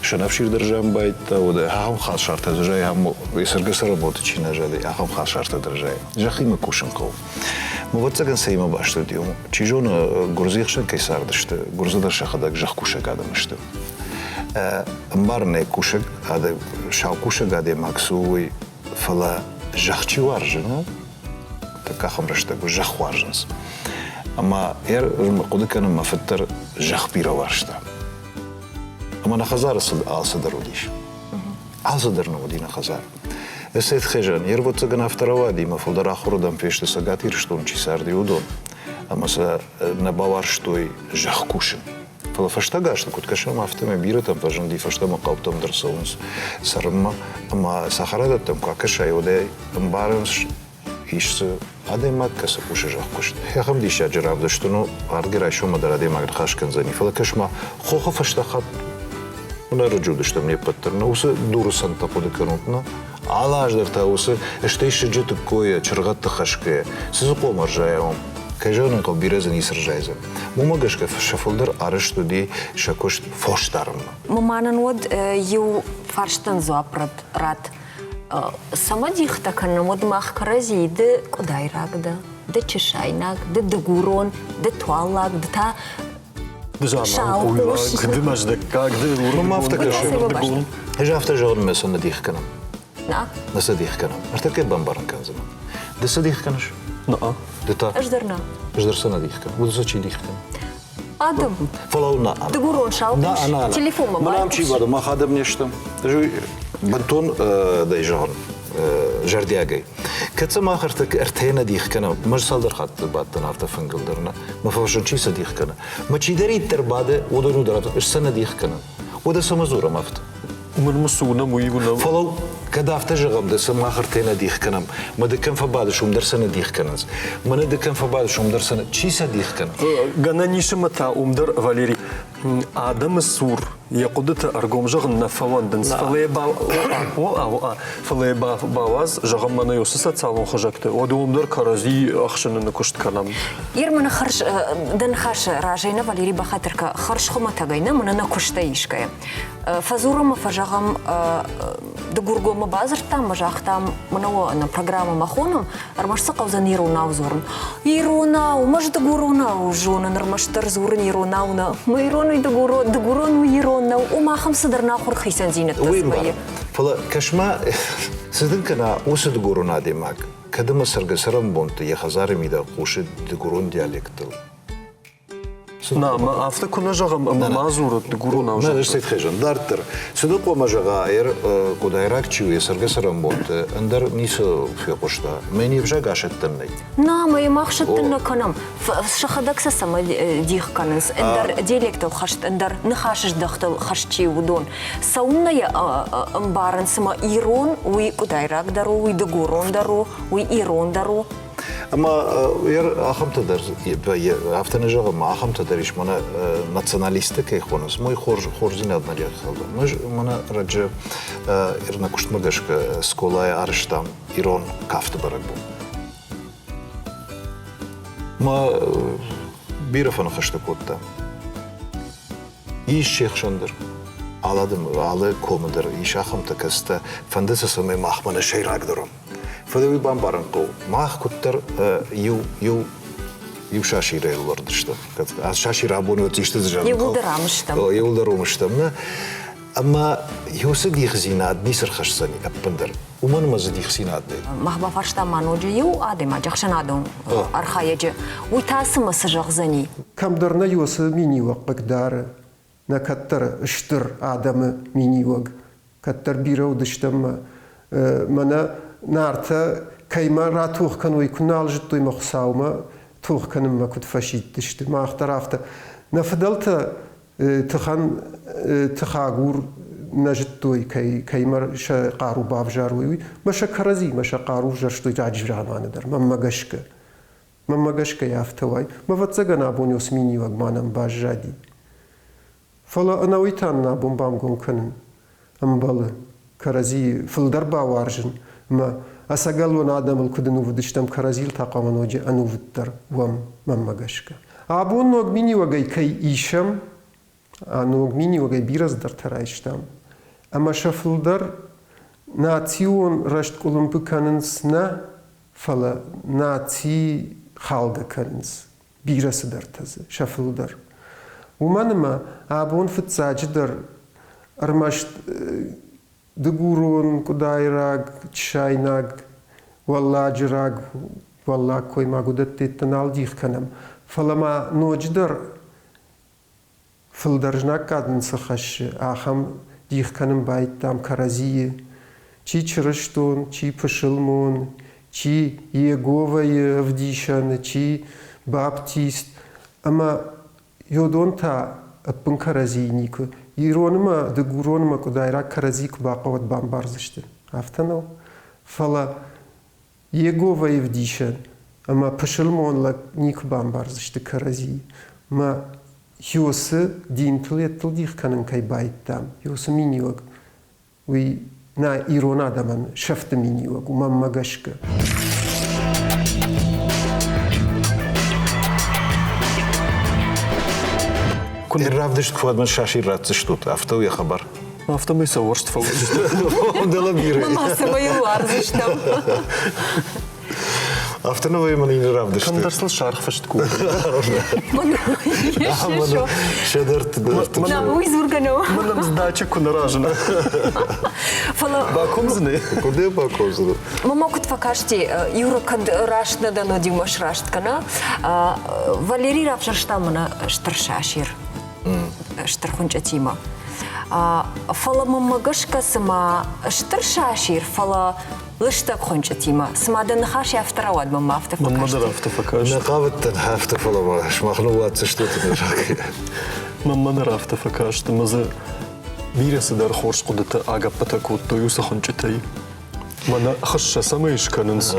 Сӕнӕфсир дӕр зиан байдта, уӕд ахӕм халсартӕ дзы зайы, ахӕм цӕргӕ-цӕрӕнбонты чи нӕ зади, ахӕм халсартӕ дӕр зайы. Зӕххимӕ кусын хъӕуы. Ӕвӕццӕгӕн цӕимӕ баст уыди, чи зоны, гуырдзыйы хсӕн кӕй цардысты, гуырдзы дӕр сӕхӕдӕг зӕхкусӕг адӕм сты. Ӕмбарын ӕй, кусӕг адӕм, саукусӕг адӕймаг цы у, уый, фӕлӕ зӕхх чи уарзы, нӕ, тӕккӕ ахӕм рӕстӕг у, зӕхх уарзынц. Ӕмӕ хъуыды кӕнын, мӕ фыд дӕр зӕхх бирӕ уарзта. Ӕмӕ нӕ хӕдзары алцыдӕр уыдис. Алцыдӕр нӕ уыди нӕ хӕдзары. Эсет Хежан, йе рвӕццӕгӕн афтӕ рауади, мӕ фылдӕр ахуырыдӕм фесты Цӕгат Ирыстоны чи царди, уыдон. Ӕмӕ сӕ нӕ бауарзтой зӕхх кусын. Фӕлӕ фӕстаг азты куыд кӕсӕм, афтӕмӕй бирӕтӕм фӕзынди, фӕстӕмӕ хъӕутӕм дӕр цӕуынц цӕрынмӕ. Ӕмӕ цӕхӕрадӕттӕм куы акӕсай, уӕд ӕй ӕмбарынц, ис дзы адӕймаг, кӕцы кусы зӕхкуыст. Ахӕм диссаджы равдыст ну, ардгӕ райсоммӕ дӕр адӕймаг ныхас кӕндзӕни. Фӕлӕ кӕс-ма, хохы фӕстӕ хатт ӕрӕджы уыдыстӕм не ппӕт дӕр. Нӕ уыцы дуры цӕндтӕ хъуыды кӕнут, нӕ? Алы аз дӕр та уыцы стӕй сыджыты ккойӕ, чыргъӕдты хӕсгӕйӕ, цы дзы хъом ӕрзайа уым? Кӕй зӕгъын ӕй хъӕуы, бирӕ дзы ницы рзайдзӕн. Уымӕ гӕсгӕ сӕ фылдӕр арӕзт уыди сӕ куыст фос дарынмӕ. Мӕнӕн уӕд иу фарстӕн дзуапп ратт. Цӕмӕ дихтӕ кӕнӕм, уӕд мах кӕрӕдзийы ды къуыдайраг дӕ, ды чысайнаг, ды дыгурон, ды туаллаг, ды та Ды заманхъуйлаг, ды мӕздӕггаг, ды уырдыгон. Ӕз афтӕ зӕгъын, мӕ сӕ нӕ дих кӕнӕм. Нӕ сӕ дих кӕнӕм. Ӕртӕккӕ бамбарын кӕндзынӕн. Ды сӕ дих кӕныс? Нӕ. Ды та? Ӕз дӕр нӕ. Ӕз дӕр сӕ нӕ дих кӕнын. Уыдон сӕ чи дих кӕны? Адӕм. Фӕлӕуу нӕ. Дыгурон саухъус телефонмӕ Мӕн ам чи бады, мах адӕм не стӕм. Бынтон дӕй зӕгъын зӕрдиагӕй. Кӕд сӕ мах ӕртӕ нӕ дих кӕнӕм, мӕ цалдӕр хатты бадтӕн афтӕ фынгыл дӕр нӕ, мӕ фӕрсын чи сӕ дих кӕны. Мӕ чидӕриддӕр бады, уыдон дӕр ӕз сӕ нӕ дих кӕнын. Уӕдӕ цӕмӕ дзурӕм афтӕ? Уымӕн ӕмӕ цы уынӕм, уый уынӕм. Фӕлӕ кӕд афтӕ зӕгъӕм, дӕ сӕ мах ӕртӕ нӕ дих кӕнӕм, мӕ ды кӕм фӕбадыс, уым дӕр сӕ нӕ дих кӕнынц. Мӕнӕ ды кӕм фӕбадыс, уым дӕр сӕ нӕ... Чи сӕ дих кӕны? Гӕнӕн ис ӕмӕ та уым дӕр, Валерий, адӕмы цур йӕ хъуыдытӕ ӕргом зӕгъын нӕ фӕуӕндынц, фӕлӕ йӕ фӕлӕ йӕ бауадз, зӕгъӕм, мӕнӕ уыцы социалон хызӕгты, уӕд уым дӕр кӕрӕдзи ӕхсыныны куыст кӕнӕм. Ир мӕнӕ хӕрз дӕ ныхасы разӕй нӕ Валерий Бахатырка хӕрз хуымӕтӕгӕй нӕ мӕнӕ нӕ куыстӕй искӕйы. Фӕдзурӕм ӕмӕ фӕзӕгъӕм, Дыгургоммӕ бадзырдтам ӕмӕ загътам, мӕнӕ уӕ нӕ программӕмӕ хонӕм, ӕрмӕст цы хъӕудзӕн иронау дзурын. Иронау, мӕ дыгуронау зонын, ӕрмӕстдӕр дзурын иронау нӕ. Мӕ ирон уый дыгурон, дыгурон уый ирон нӕу, уым ахӕм цыдӕр нахуыр хицӕндзинӕдтӕ Уый цы вӕййы. Фӕлӕ кӕс-ма, цы дын кӕна уыцы дыгурон адӕймаг, кӕд ӕмӕ цӕргӕ-цӕрӕнбонты йӕ хӕдзары мидӕг хъусы дыгурон диалектыл. На, ма афтӕ куы нӕ зӕгъӕм ӕмӕ ма дзуры дыгуронау. Нӕ, ӕз хезын. Дарддӕр. Цы дын хъуамӕ зӕгъа, ӕр къуыдайраг чи у, йӕ цӕргӕ-цӕрӕнбонты, ӕндӕр ницы фехъуыста. Мӕ не взаг асӕттӕн нӕй. На, мӕ йӕ мах сӕттын нӕ кӕнӕм. Сӕхӕдӕг сӕ цӕмӕ дих кӕнынц? Ӕндӕр диалектыл хӕст, ӕндӕр ныхасыздӕхтыл хӕст чи у, уыдон. Цӕуыннӕ йӕ ӕмбарын, цыма ирон, уый къуыдайраг дӕр у, уый дыгурон дӕр у, уый ирон дӕр у. Ӕмӕ ахӕмтӕ дӕр афтӕ нӕ зӕгъӕм, ахӕмтӕ дӕр ис, мӕнӕ националисттӕ кӕй хонынц, уый хорз хорздзинад нӕ рӕхӕлд. Мӕнӕ раджы нӕ куыстмӕ гӕсгӕ скъолайы арӕзтам ирон кафты бӕрӕгбон. Мӕ бирӕ фӕныхӕстӕ кодта. Ис се хсӕн дӕр. Алы алы комы дӕр ис ахӕмтӕ, кӕцытӕ фӕнды сӕ, цӕмӕй махмӕ нӕ сӕйрагдӕр уӕм. Фӕлӕ уый бамбарын хъӕуы, мах куыддӕр иу иу иу сасирӕй лӕвӕрд стӕм. Сасир абон уӕд исты зӕгъын. Иууылдӕр ам стӕм. Иууылдӕр уым стӕм, нӕ? Ӕмӕ уыцы дихдзинад ницы рхӕсдзӕни ӕппындӕр. Уымӕн ӕмӕ дзы дихдзинад нӕй. Мах бафарстам ма ноджы иу адӕймаджы, ӕхсӕнадон архайӕджы. Уый та цымӕ цы зӕгъдзӕни? Кӕмдӕр нӕ уыцы миниуӕг хъыгдары, нӕ кӕддӕры стыр адӕмы миниуӕг. Кӕддӕр бирӕ уыдыстӕм мӕ мӕнӕ Нартӕ кӕимӕ ратох кӕной, куы нал зыдтой мӕ Хуыцаумӕ тох кӕнынмӕ куыд фӕсидтысты. Мах дӕр афтӕ. Нӕ фыдӕлтӕ тыхӕн тыхагур нӕ зыдтой, кӕй кӕимӕ сӕ хъару бавзарой, уый. Мӕ сӕ кӕрӕдзимӕ сӕ хъару взӕрстой раджы заманы дӕр, мӕнмӕ гӕсгӕ. Мӕнмӕ гӕсгӕ афтӕ уай. Мӕ ӕвӕццӕгӕн абон уыцы миниуӕг ма нӕм баззади. Фӕлӕ ӕнӕуый та нын абон бангом кӕнын ӕмбӕлы, кӕрӕдзийы фылдӕр бауарзын ӕмӕ ӕцӕгӕлон адӕмыл куыд ӕнувыд стӕм, кӕрӕдзийыл та хъуамӕ ноджы ӕнувыддӕр уӕм, мӕнмӕ гӕсгӕ. Абон ног миниуӕгӕй кӕй исӕм, а ног миниуӕгӕй бирӕ цыдӕртӕ райстам, ӕмӕ сӕ фылдӕр национ рӕзт къуылымпы кӕнынц нӕ, фӕлӕ наци халгӕ кӕнынц. Бирӕ цыдӕртӕ дзы, сӕ фылдӕр. Уымӕн ӕмӕ абон фыццаджыдӕр ӕрмӕст дыгурон, къуыдайраг, чысайнаг, уӕлладжыраг, уӕллагкоймаг уыдӕттӕ нал дих кӕнӕм. Фӕлӕ ма ноджыдӕр фылдӕр знаггад нын цы хӕссы, ахӕм дих кӕнын байдтам кӕрӕдзийы. Чи чырыстон, чи пысылмон, чи Иеговӕйы ӕвдисӕн, чи баптист. Ӕмӕ йодон та ӕппын кӕрӕдзийы никуы. Иронмӕ, дыгуронмӕ къуыдайраг кӕрӕдзи куы бахъӕуӕд бамбардзысты. Афтӕ нӕу? Фӕлӕ Йеговӕйы ӕвдисӕн ӕмӕ пысылмон лӕг никуы бамбардзысты кӕрӕдзи. Мӕ Иосы динтыл йедтыл дих кӕнын кӕй байдтам, Иосы миниуӕг, уый нӕ ирон адӕмӕн сӕфты миниуӕг у, мӕнмӕ гӕсгӕ. Куы равдыст куы уӕд мын сасир ратдзыстут, афтӕ у йӕ хабар. Афтӕмӕй сӕ уӕрст фӕуыдзысты. Дӕлӕ бирӕ. Ма цӕмӕй уарздзыстӕм. Афтӕ нывӕй мын иннӕ равдысты. Кӕмдӕр сыл саргъ фыст ку. Уый дзургӕ нӕу. Мӕнӕн сдача куы нӕ разына. Фӕлӕ бакомдзынӕ. Куыд бакомдзынӕ? Мама куыд фӕкасти, Юра кӕд раст нӕ дӕн, уӕд иумӕ сраст кӕна. Валерий равзӕрста мӕнӕ стыр сасир. Стыр хуынчъытимӕ. Фӕлӕ мӕнмӕ гӕсгӕ цыма стыр сасир, фӕлӕ лыстӕг хуынчъытимӕ. Цыма дӕ ныхас афтӕ рауад, мӕнмӕ афтӕ фӕкасти. Мӕнмӕ дӕр афтӕ фӕкаст. Нӕ хъавыдтӕн афтӕ, фӕлӕ ма сымах ныууадздзыстут. Мӕнмӕ дӕр афтӕ фӕкаст ӕмӕ дзы бирӕ цыдӕр хорз хъуыдытӕ агӕппытӕ кодтой уыцы хуынчъытӕй. Мӕнӕ хыссӕ цӕмӕй скӕнынц,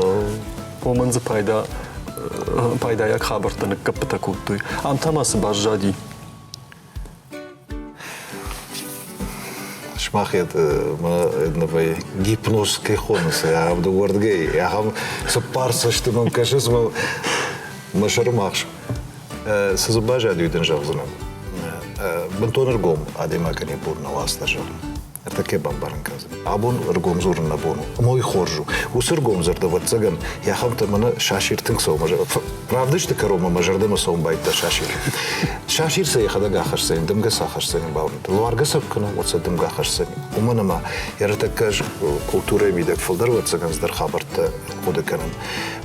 уымӕн дзы пайда пайдайаг хабӕрттӕ ныккӕппытӕ кодтой. Ам та ма цы баззади? Сымах нывӕй гипноз кӕй хонынц, ахӕм дыууӕрдыгӕй, ахӕм цыппар цӕсты мӕм кӕсынц, мӕ сӕры магъз. Цы дзы баззади, уый дын зӕгъдзынӕн. Бынтон ӕргом адӕймагӕн йӕ бон нӕу ацытӕ зӕгъын. Ӕртӕккӕ бамбарын кӕндзӕн. Абон ӕргом дзурын нӕ бон у. Ӕмӕ уый хорз у. Уыцы ӕргом дзырд, ӕвӕццӕгӕн, йӕ ахӕмтӕ мӕнӕ сасир тынг цӕуы мӕ Равдысты кӕронмӕ мӕ зӕрдӕмӕ цӕуын байдыдта сасир. Сасир сӕ йӕхӕдӕг ахӕсдзӕни, дымгӕ сӕ ахӕсдзӕни бауырныдта. Луаргӕ сӕ куы кӕна, уӕд сӕ дымгӕ ахӕсдзӕни. Уымӕн ӕмӕ ӕртӕккӕ ӕз культурӕйы мидӕг фылдӕр, ӕвӕццӕгӕн, цыдӕр хабӕрттӕ хъуыды кӕнын.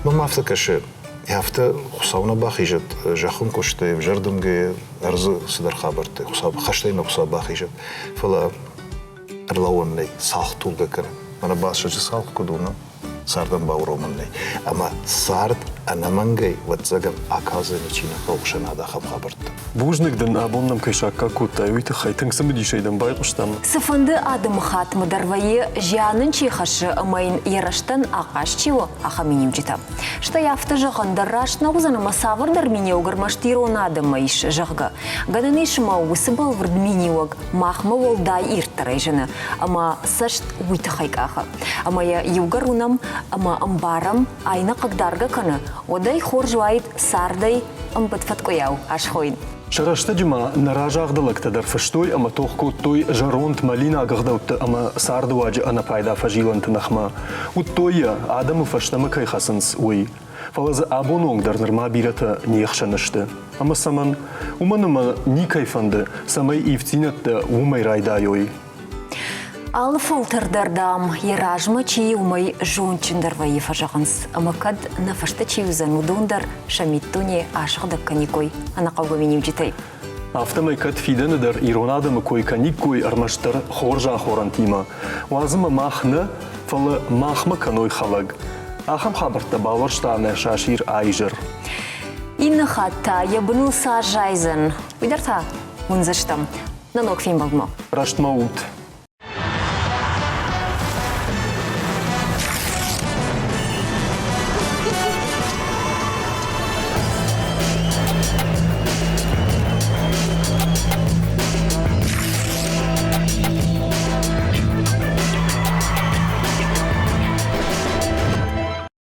Мӕнмӕ афтӕ кӕсы, афтӕ Хуыцау нӕ бахизӕд зӕххон куыстӕй, ӕвзӕр дымгӕйӕ, ӕрдзы цыдӕр хабӕрттӕ, Хуыцау, хӕстӕй нӕ Хуыцау бахизӕд. Фӕлӕ ӕрлӕууӕн нӕй, цалх тулгӕ кӕны. Мӕнӕ басӕджы цалх куыд у, цардӕн бауромӕн нӕй. Ӕмӕ цард ӕнӕмӕнгӕй, ӕвӕццӕгӕн, акалдзӕни чи нӕ хъӕуы ахӕм хабӕрттӕ. Бузныг дын, абон нӕм кӕй саккаг кодтай, уый тыххӕй. Тынг цымыдисӕй дӕм байхъуыстам. Цыфӕнды адӕмыхаттмӕ дӕр вӕййы, зиан ын чи хӕссы ӕмӕ йын йӕ рӕзтӕн ахъаз чи у, ахӕм миниуджытӕ. Стӕй афтӕ зӕгъӕн дӕр раст нӕ уыдзӕн ӕмӕ цавӕрдӕр миниуӕг ӕрмӕст ирон адӕммӕ ис, зӕгъгӕ. Гӕнӕн ис ӕмӕ уыцы бӕлвырд миниуӕг махмӕ уӕлдай ирддӕрӕй зыны ӕмӕ цӕст уый тыххӕй къахы. Ӕмӕ йӕ иугӕр уынӕм ӕмӕ ӕмбарӕм, ай нӕ хъыгдаргӕ кӕны, уӕд ӕй хорз уаид цардӕй ӕмбыд фӕткъуыйау асхойын. Сӕ рӕстӕджы ма нӕ разагъды лӕгтӕ дӕр фыстой ӕмӕ тох кодтой зӕронд мӕлинаг ӕгъдӕутты ӕмӕ цардыуаджы ӕнӕпайда фӕзилӕнты ныхмӕ. Уыдтой йӕ, адӕмы фӕстӕмӕ кӕй хӕцынц, уый. Фӕлӕ дзы абоны онг дӕр нырма бирӕтӕ не хсӕн сты. Ӕмӕ цӕмӕн? Уымӕн ӕмӕ никӕй фӕнды, цӕмӕй ивддзинӕдтӕ уымӕй райдайой. Алы фӕлтӕр дӕр, дам, йӕ размӕ чи уымӕй зондджындӕр вӕййы фӕзӕгъынц. Ӕмӕ кӕд нӕ фӕстӕ чи уыдзӕн, уыдон дӕр сӕ миддуне асыгъдӕг кӕниккой ӕнӕхъӕугӕ миниуджытӕй. Афтӕмӕй кӕд фидӕны дӕр ирон адӕмы кой кӕниккой ӕрмӕстдӕр хорз ахорӕнтимӕ, уадз ӕмӕ мах нӕ, фӕлӕ махмӕ кӕной хӕлӕг. Ахӕм хабӕрттӕ бауарзта нӕ сасир Айзӕр. Иннӕ хатт та йӕ быныл цы аззайдзӕн, уый дӕр та уындзыстӕм. Нӕ ног фембӕлдмӕ. Рӕстмӕ ут!